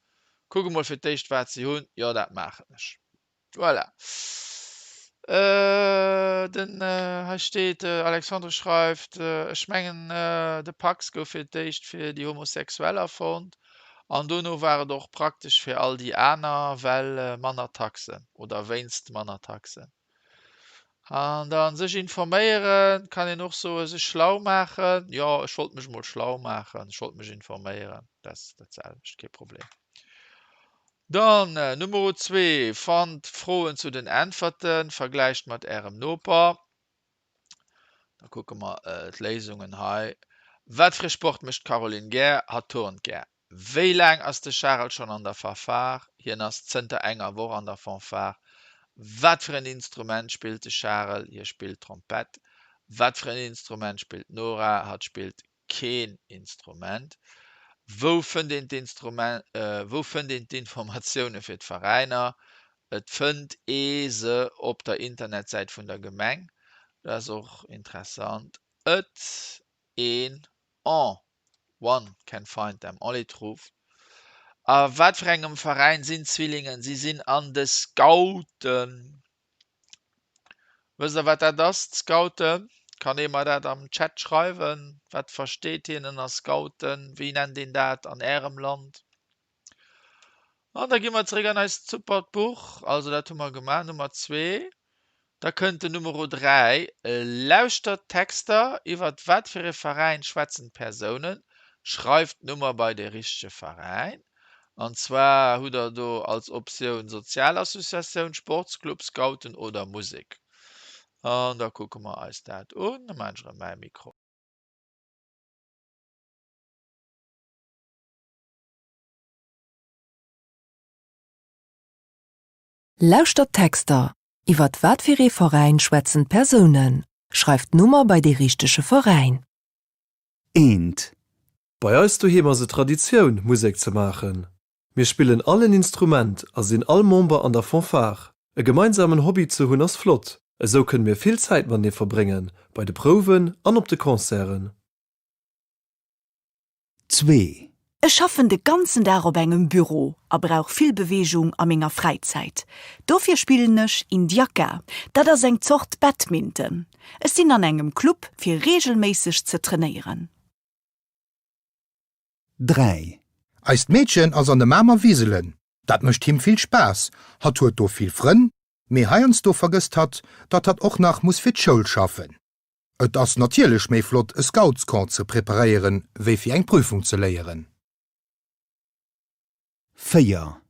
Kuck emol fir d'éischt wat si hunn. Jo, dat maachen ech. Voilà. Den hei steet, Alexandre schreift, Ech mengen de Pacs gouf fir d'éischt fir déi Homosexuell erfonnt an dono war et och praktesch fir all déi aner, well manner Taxen oder wéinst manner Taxen. An dann sech informéieren, kann een och soen, sech schlau maachen. Jo, ech wollt mech mol schlau maachen, ech wollt mech informéieren, dat ass dat selwecht, kee Problem. Dann Numero zwee, Fannt Froen zu den Äntwerten, vergläicht mat Ärem Noper. Da kucke mer d'Léisungen hei. Wat fir e Sport mécht d'Caroline gär? Hatt turnt gär. Wéi laang ass de Charel schonn an der Fanfare? Hien ass zënter enger Woch an der Fanfare. Wat fir en Instrument spillt de Charel? Hie spillt Trompett. Wat fir en Instrument spillt d'Nora? Hatt spillt keen Instrument. Wou fënnt een d'Instrument, wou fënnt een d'Informatioune fir d'Veräiner? Et fënnt ee se op der Internetsäit vun der Gemeng. Dat ass och interessant. Et, een, on, one can find them, on les trouve. A wat fir engem Veräin sinn d'Zwillingen? Si sinn an de Scouten. Wësst der wat dat ass, d'Scouten? Kann ee mer dat am Chat schreiwen? Wat versteet hien ënner Scouten? Wéi nennt een dat an ärem Land? An da gi mer zeréck an eist supert Buch. Also dat hu mer gemaach, Nummer zwee. Da kënnt den Numero 3. Lauschtert d'Texter. Iwwert wat fir e Veräin schwätzen d'Persounen? Schreift d'Nummer bei de richtege Veräin. An zwar hutt der do als Optioun Sozialassociatioun, Sportsclub, Scouten oder Musek. An da kucke mer eis dat un. Da maachen ech erëm mäi Mikro. Lauschtert d'Texter. Iwwert wat fir ee Veräin schwätzen d'Persounen? Schreift d'Nummer bei dee richtege Veräin. Eent. Bei eis doheem ass et Traditioun, Musek ze maachen. Mir spillen all en Instrument a sinn all Member an der Fanfare. E gemeinsamen Hobby ze hunn ass flott, esou kënne mir vill Zäit matenee verbréngen, bei de Prouwen an op de Concerten. Zwee. Ech schaffen de ganzen Dag op engem Büro a brauch vill Beweegung a menger Fräizäit. Dofir spillen ech Indiaca, dat ass eng Zort Badminton. Ech sinn an engem Club fir reegelméisseg ze trainéieren. 3. Eist Meedchen ass an de Mamer Wiselen. Dat mécht him vill Spaass. Hatt huet do vill Frënn, mee heiansdo vergësst hatt, datt hatt och nach muss fir d'Schoul schaffen. Et ass natierlech méi flott e Scoutscamp ze preparéieren, wéi fir eng Prüfung ze léieren. 4.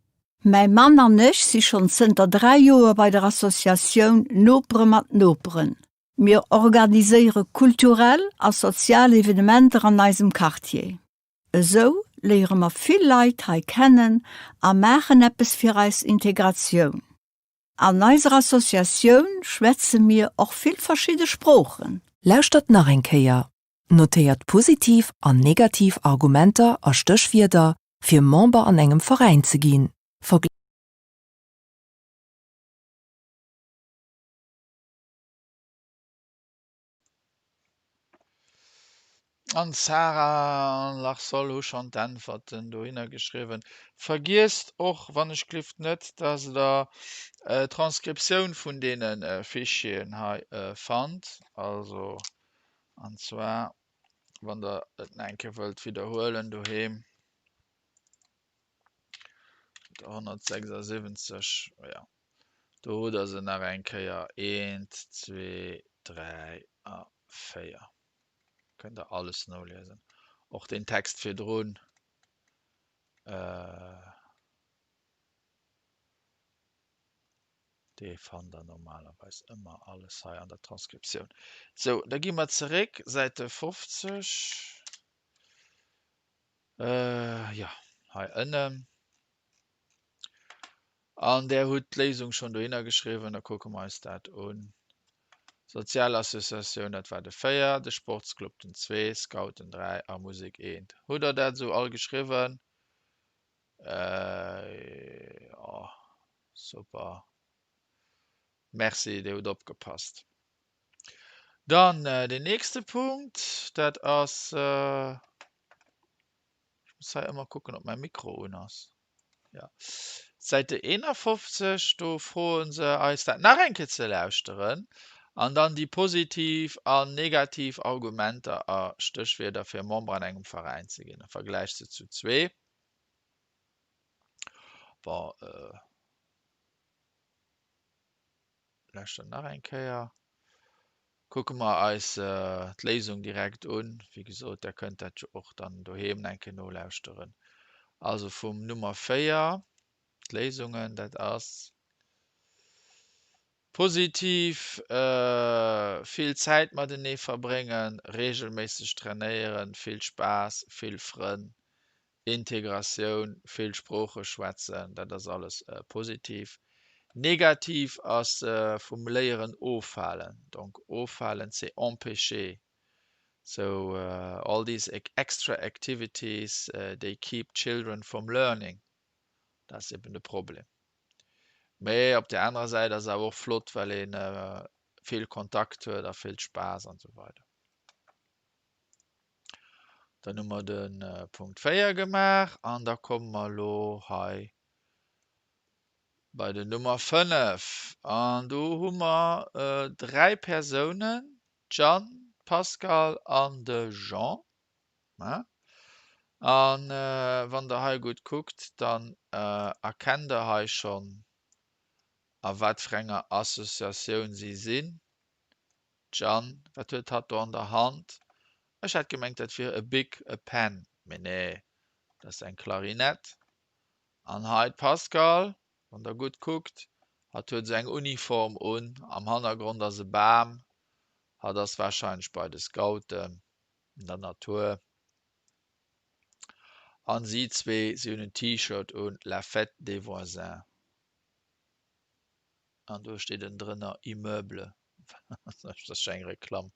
Mäi Mann an ech si schonn zënter 3 Joer bei der Associatioun Nopere mat Noperen. Mir organiséiere kulturell a sozial Evenementer an eisem Quartier. Esou léiere mer vill Leit hei kennen a maachen eppes fir eis Integratioun. An eiser Associatioun schwätze mir och vill verschidde Sproochen. Lauschtert nach eng Kéier. Notéiert positiv an negativ Argumenter a Stéchwierder, fir Member an engem Veräin ze ginn. An d'Sarah an Larsol hu schonn d'Äntwerten dohinner geschriwwen. Vergiesst och wann ech glift net, dass der d'Transkriptioun vun deene Fichieren hei fannt. Also an zwar wann der et nach eng Kéier wëllt widderhuelen doheem, 176, jo. Do hutt der se nach eng Kéier, eent, zwee, dräi a véier. Kënnt der alles noliesen. Och deen Text virdrun. Dee fannt der normalerweis ëmmer alles hei an der Transkriptioun. Sou, da gi mer zeréck, Säite 50. Jo, hei ënnen. An där hutt d'Léisung schonn dohinner geschriwwen. Da kucke mer eis dat un. Sozialassociatioun, dat war de 4, de Sportsclub den 2, Scouten 3 a Musek 1. Hutt Der dat esou all geschriwwen? Jo, super. Merci, Dir hutt opgepasst. Dann deen nächste Punkt, dat ass, ech muss hei ëmmer kucken, ob mäi Mikro un ass. Ja. Säite 51, do froe se eis dat nach eng Kéier ze lauschteren an dann déi positiv an negativ Argumenter a Stéchwierder fir Member an engem Veräin ze ginn. A vergläicht se zu zwee. Bon, äh, lauschtert nach eng Kéier. Kucke mer eis d'Léisung direkt un. Wéi gesot, der kënnt dat jo och dann doheem eng Kéier nolauschteren. Also vum Nummer 4, d'Léisungen, dat ass positiv, vill Zäit matenee verbréngen, reegelméisseg trainéieren, vill Spaass, vill Frënn, Integratioun, vill Sprooche schwätzen, dat ass alles positiv. Negativ ass vum Léieren ofhalen, donc ofhalen, c'est empêcher. So all these extra activities, they keep children from learning. Dat ass eben de Problem. Mee op där anerer Säit ass et awer och flott, well ee vill Kontakt huet a vill Spaass an esou weider. Dann hu mer de Punkt 4 gemaach an da komme mer elo hei bei den Nummer 5. An do hu mer dräi Persounen, d'Jeanne, d'Pascale an de Jean. An wann Der hei gutt kuckt, dann erkennt Der hei schonn, a wat fir enger Associatioun si sinn. D'Jeanne, wat huet hatt do an der Hand? Ech hat gemengt, dat wier e Bic, e Pen, mee nee, dat ass eng Klarinett. An hei d'Pascale, wann der gutt kuckt, hatt huet esou eng Uniform un, am Hannergrond ass e Bam, hatt ass warscheinlech bei de Scouten, an der Natur. An si zwee, si hunn en T-Shirt un, La fête des voisins. An do steet ënnendrënner Immeuble. Dat ass scho eng Reklamm.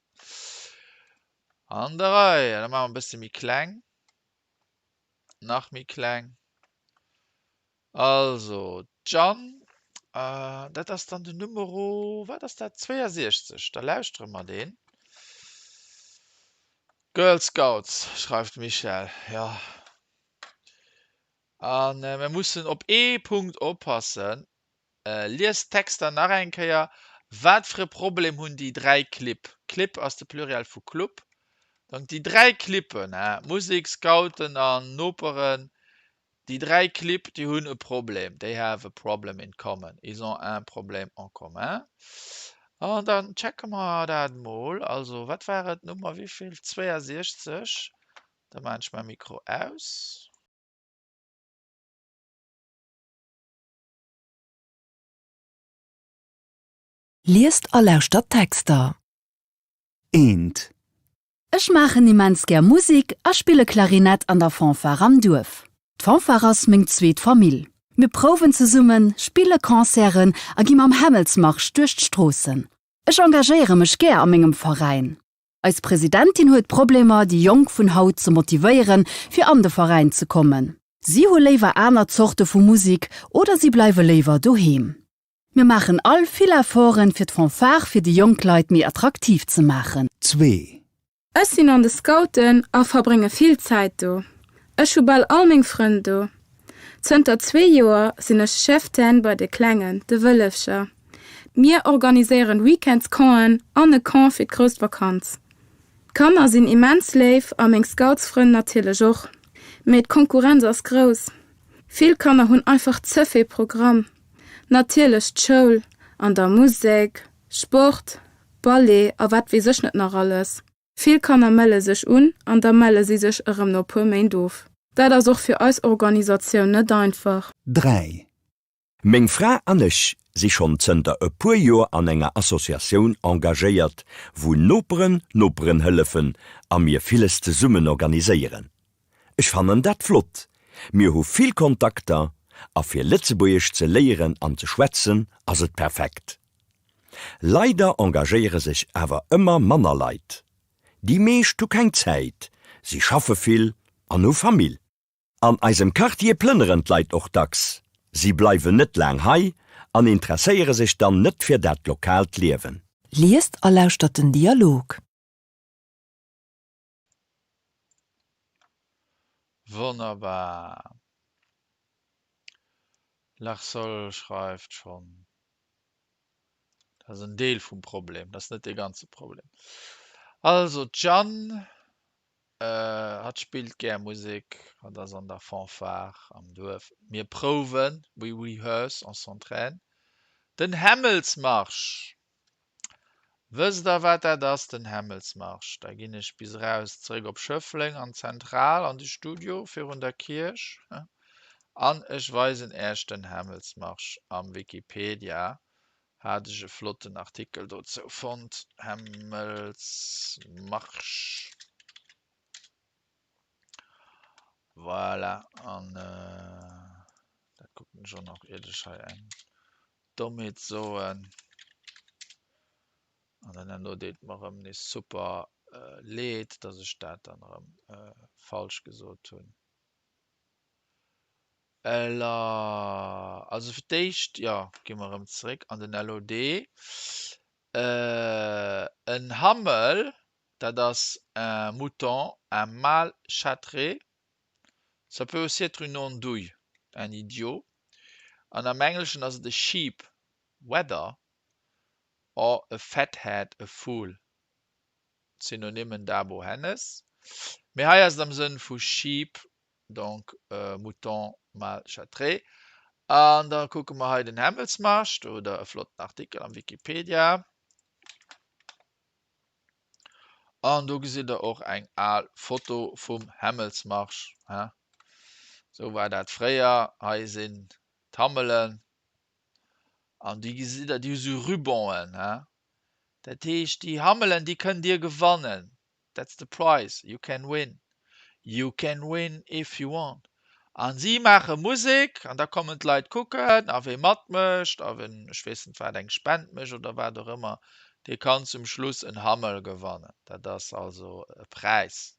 An der Rei. Da maache mer e bësse méi kleng. Nach méi kleng. Also, d'Jeanne, dat ass dann den Numero, wat ass dat, 62. Da lauschtere mer deen. Girl Scouts, schreift d'Michèle. Jo. A mir mussen op ee Punkt oppassen, Liest d'Texter nach eng Kéier. Wat fir e Problem hunn déi 3 Clibb? Clibb ass de Pluriel vu Club. Donc déi 3 Clippen, Musek, Scouten an Noperen, déi 3 Clibb, déi hunn e Problem. They have a problem in common. Ils ont un problème en commun. An dann checke mer dat mol. Also, wat war et? Nummer wéivill? 62. Da maachen ech mäi Mikro aus. Liest a lauschtert d'Texter. Eent. Ech maachen immens gär Musek a spille Klarinett an der Fanfare am Duerf. D'Fanfare ass meng zweet Famill. Mir prouwen zesummen, spille Concerten a gi mam Hämmelsmarsch duerch d'Stroossen. Ech engagéiere mech gär a mengem Veräin. Eis Presidentin huet Problemer, déi Jonk vun haut ze motivéieren, fir an de Veräin ze kommen. Si hu léiwer aner Zorte vu Musik oder si bleiwe léiwer doheem. Mir maachen all vill Efforten, fir d'Fanfare fir déi jonk Leit méi attraktiv ze maachen. Zwee. Ech sinn an de Scouten a verbrénge vill Zäit do. Ech hu bal all meng Frënn do. Zënter zwee Joer sinn ech Cheftaine bei de Klengen, de Wëllefcher. Mir organiséieren Weekendscampen an e Camp fir d'grouss Vakanz. D'Kanner sinn immens léif a meng Scoutsfrënn natierlech och. Mee d'Konkurrenz ass grouss. Vill Kanner hunn einfach ze vill Programm. Natierlech d'Schoul an da Musek, Sport, Ballet a wat weess ech net nach alles. Vill Kanner melle sech un an da melle si sech erëm no puer Méint of. Dat ass och fir eis Organisatioun net einfach. 3. Meng Fra an ech si schonn zënter e puer Joer an enger Associatioun engagéiert, wou Noperen Noperen hëllefen a mir villes zesummen organiséieren. Ech fannen dat flott, mir hu vill Kontakter a fir Lëtzebuergesch ze léieren an ze schwätzen ass et perfekt. Leider engagéiere sech awer ëmmer manner Leit. Déi meescht hu keng Zäit, si schaffe vill an hu Famill. An eisem Quartier plënneren d'Leit och dacks, si bleiwen net laang hei an interesséiere sech dann net fir dat lokaalt Liewen. Liest a lauschtert den Dialog. Wonnerbar! Larsol schreift schonn, dat ass en Deel vum Problem, dat ass net dee ganze Problem. Also d'Jeanne, hatt spillt gär Musek, hatt ass an der Fanfare am Duerf. Mir prouwen, we rehearse, on s'entraîne. Den Hämmelsmarsch! Wësst der wat dat ass, den Hämmelsmarsch? Da ginn ech bis eraus zeréck op Schëffleng an d'Zentral, an de Studio virun der Kierch an ech weisen Äech den Hämmelsmarsch. Am Wikipedia hat ech e flotten Artikel dozou fonnt, Hämmelsmarsch. Voilà, an dat kucken ech och nach, iert ech hei eng Dommheet soen. An dann herno deet mer erëm nees super leed, dass ech dat dann erëm falsch gesot hunn. Ela, also fir d'éischt, jo, gi mer erëm zeréck an den LOD. En Hammel, dat ass un mouton, un mâle châtré. Ça peut aussi être une andouille, un idiot. An am Engleschen ass et a sheep, wether, or a fathead, a fool. Synonymen Dabo Hennes. Mee hei ass et am Sënn vu sheep, donc mouton mâle châtré. An da kucke mer hei den Hämmelsmarsch, do hutt der e flotten Artikel am Wikipedia. An do gesitt der och eng al Foto vum Hämmelsmarsch. Sou war dat fréier. Hei sinn d'Hammelen an déi gesitt der, déi hu sou Rubanen. Dat heescht, déi Hammelen, déi kënnt Dir gewannen. That's the prize, you can win. You can win if you want. An si maache Musek an da kommen d'Leit kucken a wee matmécht a ween, ech weess net wat, eng Spend mécht oder wat och ëmmer, dee kann zum Schluss en Hammel gewannen. Dat ass also e Präis.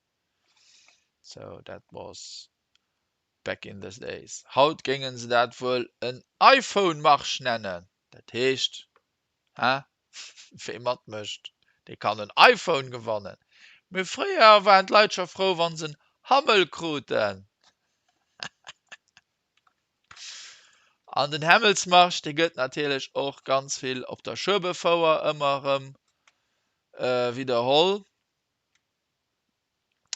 So that was back in the days. Haut géinge se dat wuel en iPhone-Marsch nennen. Dat heescht, hä, wee matmécht, dee kann en iPhone gewannen. Mee fréier waren d'Leit scho frou, wa se en Hammel kruten. An den Hämmelsmarsch, dee gëtt natierlech och ganz vill op der Schueberfouer ëmmer erëm widderholl,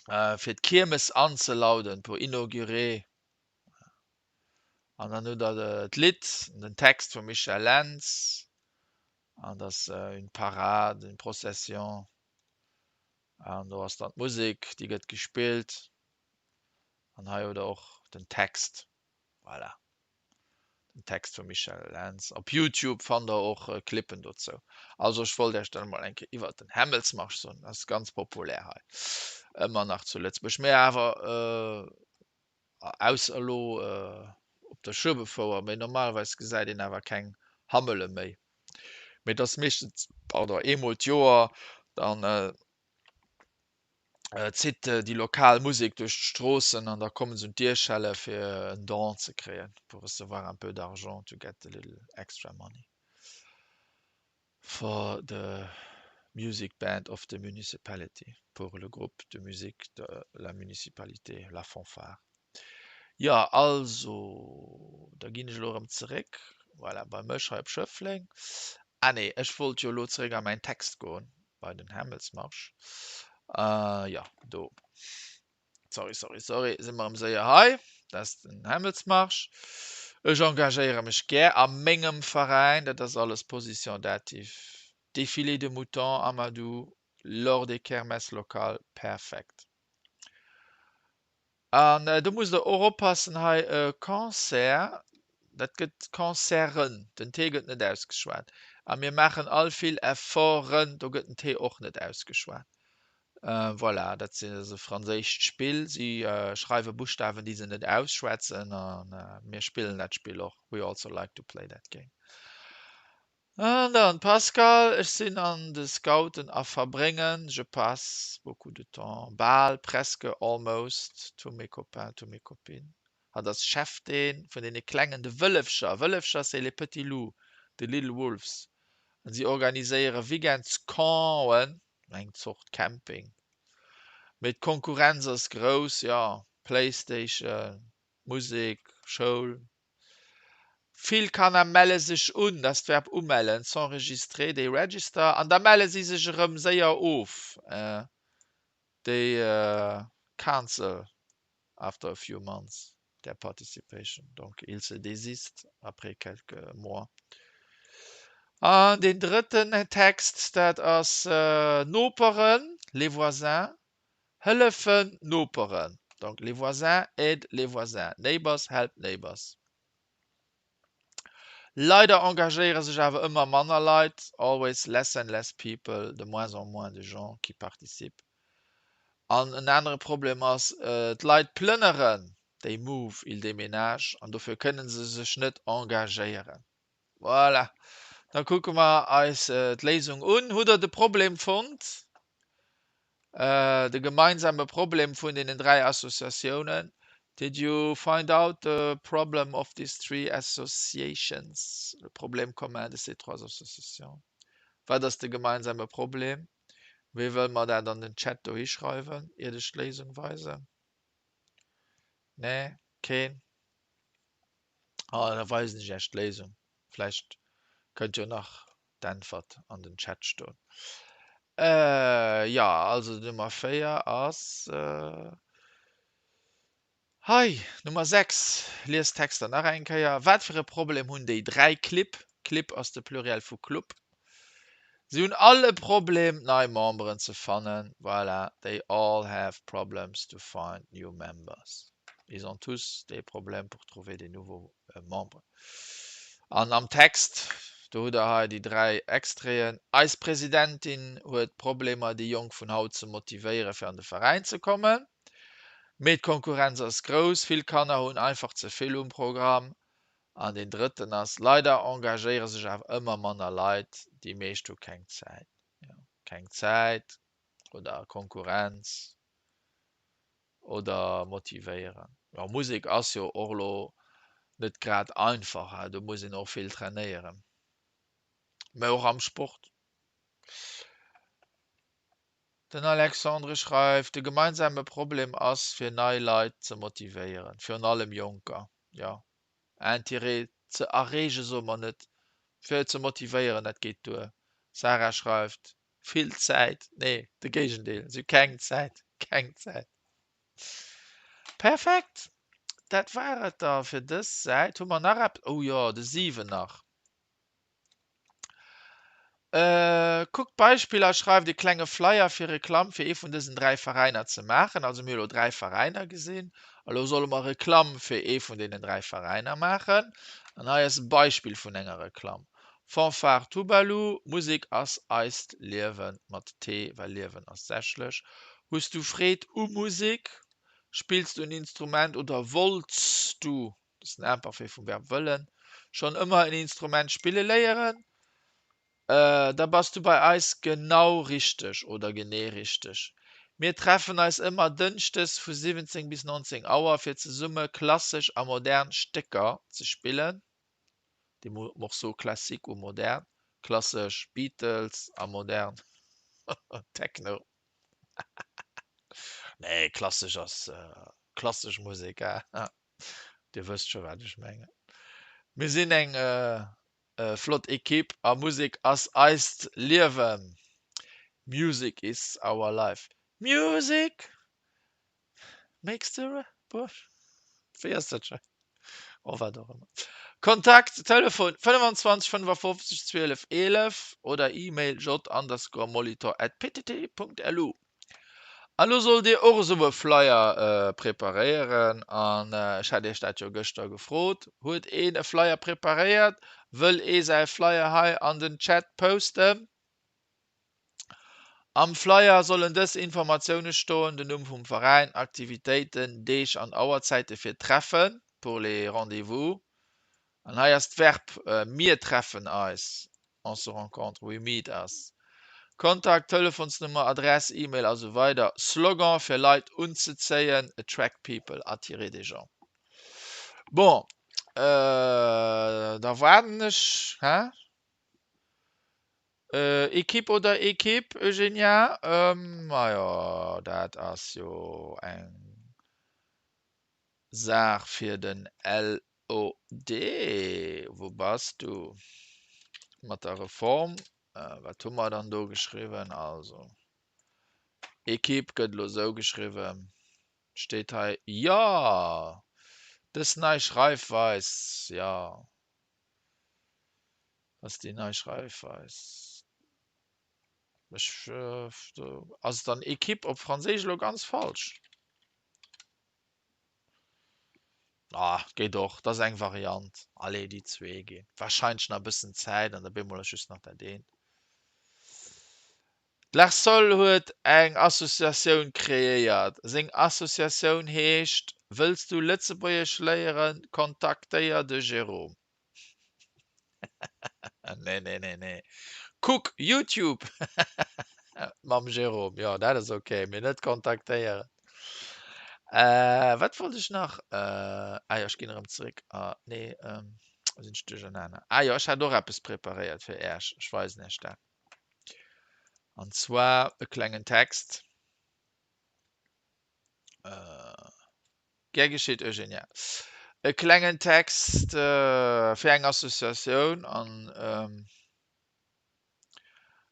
fir d'Kiermes anzelauden, pour inaugurer. An dann hutt der d'Lidd, den Text vum Michel Lentz, an dat ass une parade, une procession, an do ass dann d'Musek, déi gëtt gespillt, an hei hutt der och den Text, voilà, den Text vum Michel Lentz. Op Youtube fannt der och Clippen dozou. Also ech wollt Iech dat emol eng Kéier iwwert den Hämmelsmarsch soen, dat ass ganz populär hei ëmmer nach zu Lëtzebuerg, mä awer Ausser elo op der Schueberfouer, mee normalerweis gesäit een awer keng Hammele méi. Mee et ass meeschtens, pardon, eemol d'Joer, dann zitt déi lokal Musek duerch d'Stroossen an da komme se un d'Dierschelle fir en Don ze kréien, pour recevoir un peu d'argent, to get a little extra money for the music band of the municipality, pour le groupe de musique de la municipalité, la fanfare. Jo, also, da ginn ech elo erëm zeréck, voilà, bei mech hei op Schëffleng. Ah nee, ech wollt jo elo zeréck a mäin Text goen, bei den Hämmelsmarsch. Jo, do. Sorry, sorry, sorry, si mer erëm séier hei. Dat ass den Hämmelsmarsch. Ech engagéiere mech gär a mengem Veräin, dat ass alles Position dative. Défilé de moutons, Amadou, lors des kermesses locales, perfekt. An do musst der och oppassen hei, Concert, dat gëtt Concerten, den T gëtt net ausgeschwat. A mir maachen all vill Efforten, do gëtt den T och net ausgeschwat. Voilà, dat ass e franséischt Spill. Si schreiwe Buschtawen, déi se net ausschwätzen a mir spillen dat Spill och. We also like to play that game. An dann, Pascal, ech sinn an de Scouten a verbréngen, je passe beaucoup de temps, bal, presque, almost, tous mes copains, tous mes copines. Hatt ass Cheftaine vun deene Klengen, de Wëllefcher. Wëllefcher, c'est les petits loups, the little wolves. An si organiséiere Weekendscampen, eng Zort Camping. Mee d'Konkurrenz ass grouss, jo, Playstation, Musek, Schoul. Vill Kanner melle sech un, dat ass d'Verb umellen, s'enregistrer, they register, an da melle si sech erëm séier of, they cancel after a few months their participation, donc ils se désistent après quelques mois. An deen drëtten Text, dat ass Noperen, les voisins, hëllefen Noperen, donc les voisins aident les voisins, neighbors help neighbors. Leider engagéiere sech awer ëmmer manner Leit, always less and less people, de moins en moins de gens qui participent. An en anere Problem ass, d'Leit plënneren, they move, ils déménagent, an dofir kënne se sech net engagéieren. Voilà, da kucke mer eis d'Léisung un. Hutt Der de Problem fonnt? De gemeinsame Problem vun deenen 3 Associatiounen? Did you find out the problem of these three associations? Le problème commun de ces trois associations? Wat ass de gemeinsame Problem? Wee wëll mer dat an den Chat dohi schreiwen, iert ech d'Léisung weisen? Nee? Keen? Ah, da weisen ech Iech d'Léisung. Vläicht kënnt jo nach d'Äntwert an den Chat stoen. Jo, also Nummer 4 ass hei. Nummer 6, Lies d'Texter nach eng Kéier. Wat fir e Problem hunn déi 3 Clibb? Clibb ass de Pluriel vu Club. Si hunn all e Problem, nei Memberen ze fannen. Voilà, they all have problems to find new members. Ils ont tous des problèmes pour trouver des nouveaux membres. An am Text, do hutt der hei déi 3 Extraiten. Eis Presidentin huet Problemer, déi Jonk vun haut ze motivéieren, fir an de Veräin ze kommen. Mee d'Konkurrenz ass grouss, vill Kanner hunn einfach ze vill um Programm. An deen drëtten ass, leider engagéiere sech awer ëmmer manner Leit, déi meescht hu keng Zäit. Jo, keng Zäit oder Konkurrenz oder motivéieren. Jo, Musek ass jo och elo net grad einfach, do muss een och vill trainéieren, mä och am Sport. Den Alexandre schreift, De gemeinsame Problem ass, fir nei Leit ze motivéieren, virun allem Jonker, jo, Interêt ze erreegen, soe mer net, fir ze motivéieren, dat geet duer. Sarah schreift, Vill Zäit, nee, de Géigendeel, si hu keng Zäit, keng Zäit. Perfekt, dat war et da fir dës Säit. Hu mer nach eppes? Oh jo, de 7 nach. Kuckt d'Beispiller a schreift e klenge Flyer fir Reklamm fir ee vun dësen 3 Veräiner ze maachen. Also mir hu elo 3 Veräiner gesinn a lo solle mer Reklamm fir ee vun deenen 3 Veräiner maachen. An hei ass e Beispill vun enger Reklamm. Fanfare Tubalu, Musek ass eist Liewen, mat T, well Liewen ass sächlech. Hues du Freed u Musek? Spills du en Instrument oder wollts du Dat ass den Imparfait vum Verb wëllen. Schonn ëmmer en Instrument spille léieren? Da bass du bei eis genau richteg oder genee richteg. Mir treffen eis ëmmer dënschdes vu 17 bis 19 Auer fir zesumme klassesch a modern Stécker ze spillen, des morceaux classiques ou modernes, klassesch Beatles a modern Techno. Nee, klassesch ass klassesch Musek, hein. Dir wësst scho wat ech mengen. Mir sinn eng flott Ekipp a Musek ass eist Liewen. Music is our life. Music makes the Wéi ass dat scho? Oh wat och ëmmer. Kontakt, Telefon 25 55 12 11 oder E-Mail j_molitor at ptt.lu. A lo sollt dir och esou e Flyer preparéieren an ech hat iech dat jo gëschter gefrot. Huet een e Flyer preparéiert? Wëll ee säi Flyer hei an den Chat posten? Am Flyer sollen dës Informatioune stoen, den Numm vum Veräin, Aktivitéiten, Deeg an Auerzäite fir d'Treffen, pour les rendez-vous. An hei ass d'Verb mir treffen eis. On se rencontre, we meet us. Kontakt, Telefonsnummer, Adress, E-Mail a sou weider Slogan fir Leit unzezéien, attract people, attirer des gens. Bon, da waarden ech, hä? Equipe oder Ekipp, Eugenia? Majo, dat ass jo eng Saach fir den LOD. Wou bass du mat der Reform? Wat hu mer dann do geschriwwen? Also, Equipe gëtt elo esou geschriwwen, steet hei. Jo, dës nei Schreifweis, jo, ass déi nei Schreifweis. Ech, ass dann Equipe op Franséisch elo ganz falsch? Ah, geet och, dat ass eng Variant. Allez, déi zwee ginn warscheinlech nach e bëssen Zäit an da bemol ass just nach dat eent. D'Larsol huet eng Associatioun kreéiert. Seng Associatioun heescht Wëlls du Lëtzebuergesch léieren? Kontaktéier de Jérôme. Nee, nee, nee, nee. Kuck Youtube mam Jérôme. Jo, dat ass ok, mee net kontaktéieren. Äh, wat wollt ech nach? Äh, ah jo, ech ginn erëm zeréck. Ah, nee, ähm, do sinn ech duerchernaner. Ah jo, ech hat och eppes preparéiert fir Äech. Ech weisen Iech dat. An zwar e klengen Text. Äh. Gär geschitt, Eugenia. E klengen Text fir eng Associatioun an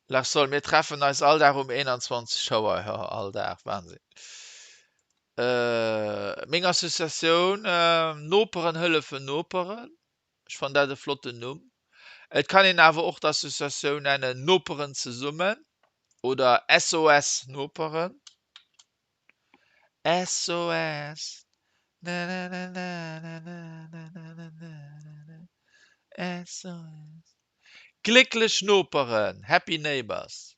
Larsol. Mir treffen eis all Dag um 21 Auer. Jo, all Dag, Wahnsinn. Meng Associatioun, Noperen hëllefen Noperen. Ech fannen dat e flotten Numm. Et kann een awer och d'Associatioun nennen Noperen zesummen oder SOS Noperen. SOS nanananananananananana SOS Glécklech Noperen, Happy Neighbors,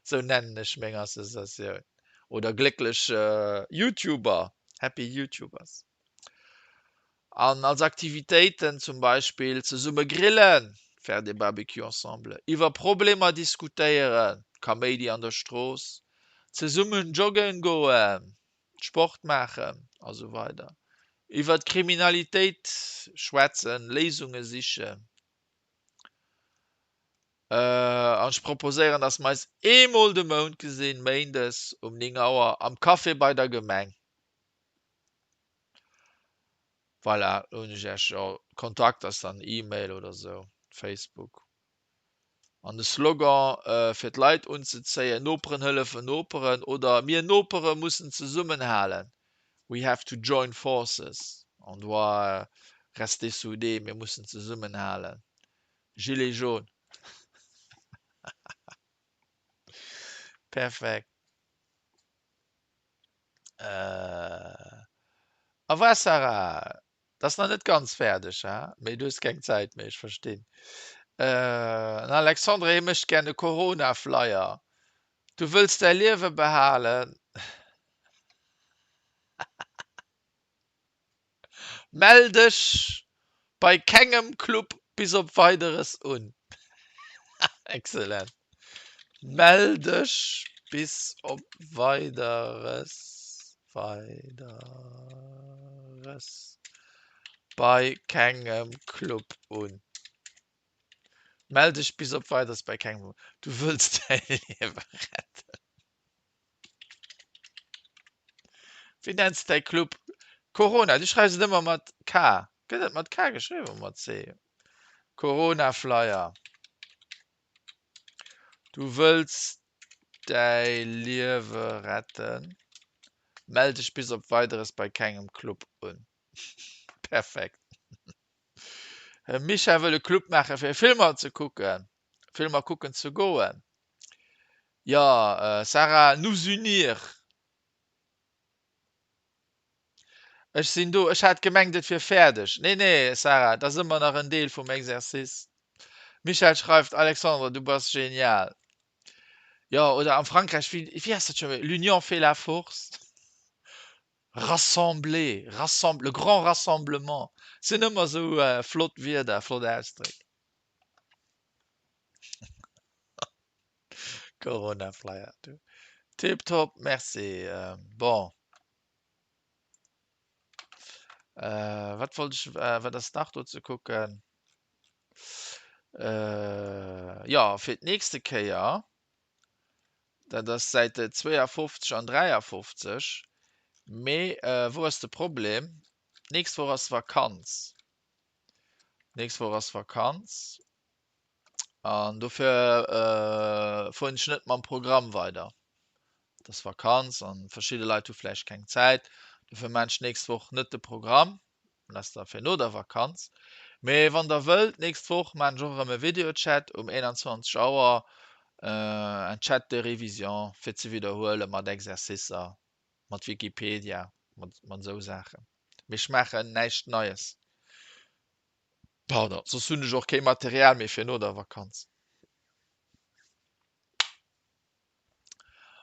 sou nennen ech meng Associatioun. Oder glécklech YouTuber, happy YouTubers. An als Aktivitéiten zum Beispill zesumme grillen, faire des barbecues ensemble, iwwer Problemer diskutéieren, Kaméidi an der Strooss, zesummen joggen goen, Sport maachen a sou weider. Iwwer d'Kriminalitéit schwätzen, Léisunge sichen. An ech proposéieren, dass mer eis eemol de Mount gesinn, méindes um 9 Auer am Café bei der Gemeng. Voilà, lo hunn ech Iech, jo, Kontakt ass dann E-Mail oder sou, Facebook. An de Slogan fir d'Leit unzezéien, Noperen hëllefen Noperen oder Mir Nopere mussen zesummenhalen, We have to join forces, on doit rester soudés, mir mussen zesummenhalen, Gilets jaunes. Perfekt. Au revoir Sarah. Dat ass nach net ganz fäerdeg, ha? Mee du hues keng Zäit méi, ech verstinn. Den Alexandre, hie mécht gär e Corona-Flyer. Du wëlls däi Liewe behalen? Mell dech bei kengem Club bis op Weideres un. Excellent. Mell dech bis op Weideres, Weideres bei kengem Club un. Mell dech bis op Weideres bei kengem. Du wëlls däi Liewe retten. Wéi nenns de däi Club? Corona, du schreifs et ëmmer mat K. Gëtt et mat K geschriwwen oder mat C? Corona Flyer. Du wëlls däi Liewe retten? Mell dech bis op Weideres bei kengem Club un. Perfekt. Micha wëll e Club maache fir Filmer ze kucken, Filmer kucken ze goen. Jo, Sarah, nous unir. Ech sinn do. Ech hat gemengt, et wier fäerdeg. Nee, nee, Sarah, et ass ëmmer nach en Deel vum Exercice. Michèle schreift, Alexandre, du bass genial. Jo, oder am Frankräich, wéi, wéi ass dat scho wéi, L'union fait la force. Rassembler, rassemb, le grand rassemblement. Sinn ëmmer esou flott Wierder, flott Ausdréck. Corona Flyer du. Tip top, merci. Bon. Äh, wat wollt ech, äh, wat ass nach do ze kucken? Äh, ja, fir d'nächste Kéier, dat ass Säite 52 an 53, mee äh, wou ass de Problem? D'nächst Woch ass Vakanz. D'nächst Woch ass Vakanz. An dofir fueren ech net mam Programm weider. Et ass Vakanz an verschidde Leit hu vläicht keng Zäit. Dofir maan ech d'nächst Woch net de Programm. Dat ass da fir no der Vakanz. Mee wann der wëllt, d'nächst Woch maan ech och erëm e Videochat um 21 Auer, en Chat de révision fir ze widderhuele mat Exercicer, mat Wikipedia, mat esou Saachen. Mee ech maachen näischt Neies. Pardon, soss hunn ech och kee Material méi fir no der Vakanz.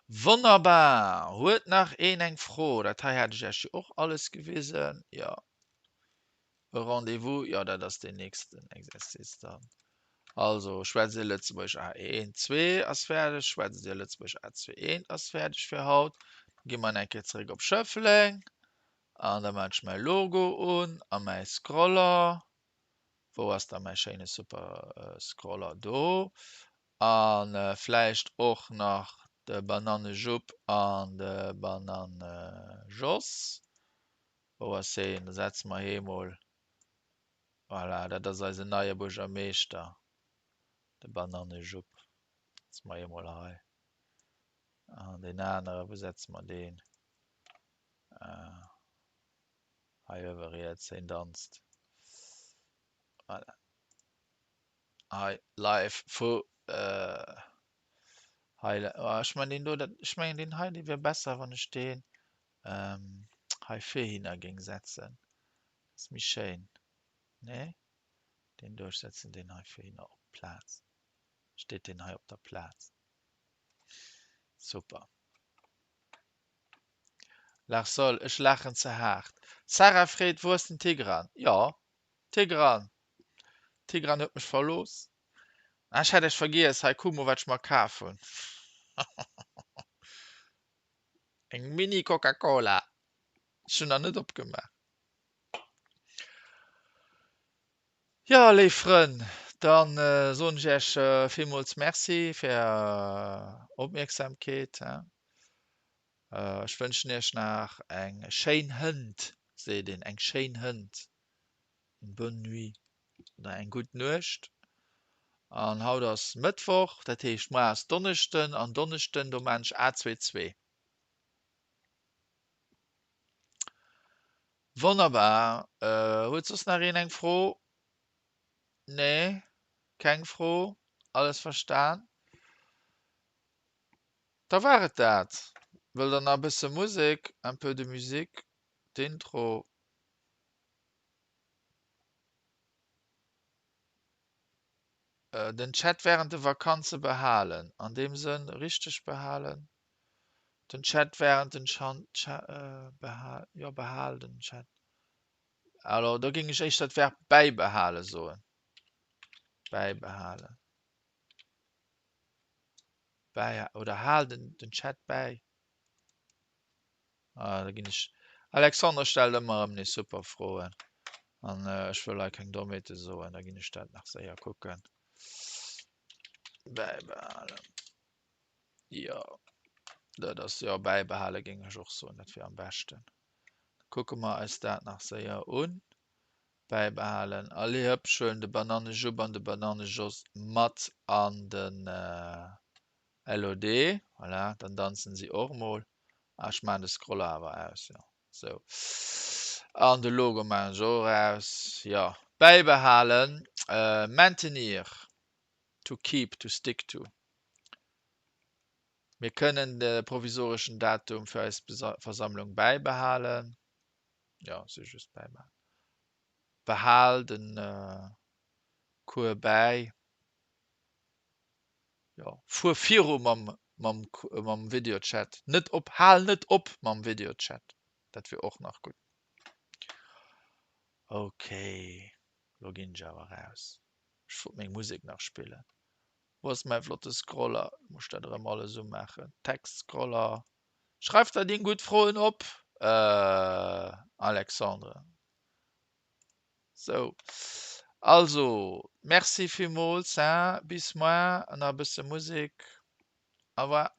Wonnerbar! Huet nach een eng Fro? Dat hei hat ech Iech jo och alles gewisen. Jo. E Rendez-vous, jo, dat ass deen nächsten Exercice dann. Also, schwätzt Dir Lëtzebuergesch A1, 2 ass fäerdeg, schwätzt Dir Lëtzebuergesch A2, 1 ass fäerdeg fir haut. Da gi mer eng Kéier zeréck op Schëffleng. An da maan ech mäi Logo un a mäi Scroller. Wou ass da mäi schéine super Scroller? Do. A vläicht och nach de Banannejupp an de Banannejos. Wou ass heen? Da setze mer hee mol. Voilà, dat ass eisen neie Buergermeeschter, de Banannejupp. Setze mer hee mol hei. An deen anere, wou setze mer deen? Hei uewe riets, hien danzt. Voilà. Hei live vu hei. Oh, ech mengen deen do, dat, ech mengen deen hei, dee wier besser, wann ech deen hei virhinner géing setzen. Dat ass méi schéin, nee? Deen do, ech setzen deen hei virhinner op d'Plaz. Steet deen hei op der Plaz. Super. Larsol, Ech laachen ze haart. Sarah freet, Wou ass den Tigran? Jo, Tigran! Tigran huet mech verlooss. Ah, ech hat iech vergiess. Hei, kuck mol, wat ech mer kaf hunn. Eng Mini-Coca-Cola. Ech hunn nach net opgemaach. Jo, léif Frënn, da soen ech Iech villmools Merci fir Är Opmierksamkeet. Ech wënschen Iech nach eng schéin Hënt, seet een, eng schéin Hënt, une bonne nuit oder eng gutt Nuecht. An haut ass Mëttwoch, dat heescht muar ass Donneschden an Donneschden do maan ech A22. Wonnerbar. Huet soss nach een eng Fro? Nee, keng Fro, alles verstan? Da war et dat. Wëllt der nach e bësse Musek? Un peu de musique? D'Intro. Den Chat während de Vakanze behalen, an deem Sënn richteg behalen? Den Chat während den Chan behal jo behal den Chat. Alors do géing ech éischter d'Verb bäibehale soen. Bäibehalen. Bäi oder hal den den Chat bäi. Ah, da ginn ech. Alexandre stellt ëmmer erëm nees super Froen. An ech wëll hei keng Dommheete soen, da ginn ech dat nach séier kucken. Bäibehalen. Jo, dat ass, jo, bäibehale géing ech och soen, dat wier am beschten. Da kucke mer eis dat nach séier un. Bäibehalen. Allez hëpp, ech huelen de Banannejupp an de Banannejos mat an de LOD. Voilà, dann danzen si och mol. Ah, ech maachen de Scroller awer aus, jo. Sou. An de Logo maachen ech och eraus. Jo, bäibehalen, maintenir, to keep, to stick to. Mir kënnen de provisoreschen Datum fir eis Versammlung bäibehalen. Jo, si just bäibehalen. Behal de Cours bäi. Jo, fuer viru mam, mam, mam Videochat. Net op, hal net op mam Videochat. Dat wier och nach gutt. Okay, lo ginn ech awer raus. Ech wollt meng Musek nach spillen. Wou ass mäi flotte Scroller? Muss ech dat erëm alles umaachen? Text-Scroller. Schreif der deng gutt Froen op, Alexandre. Sou. Also, merci villmools, hein. Bis moar an nach e bësse Musek. Au revoir.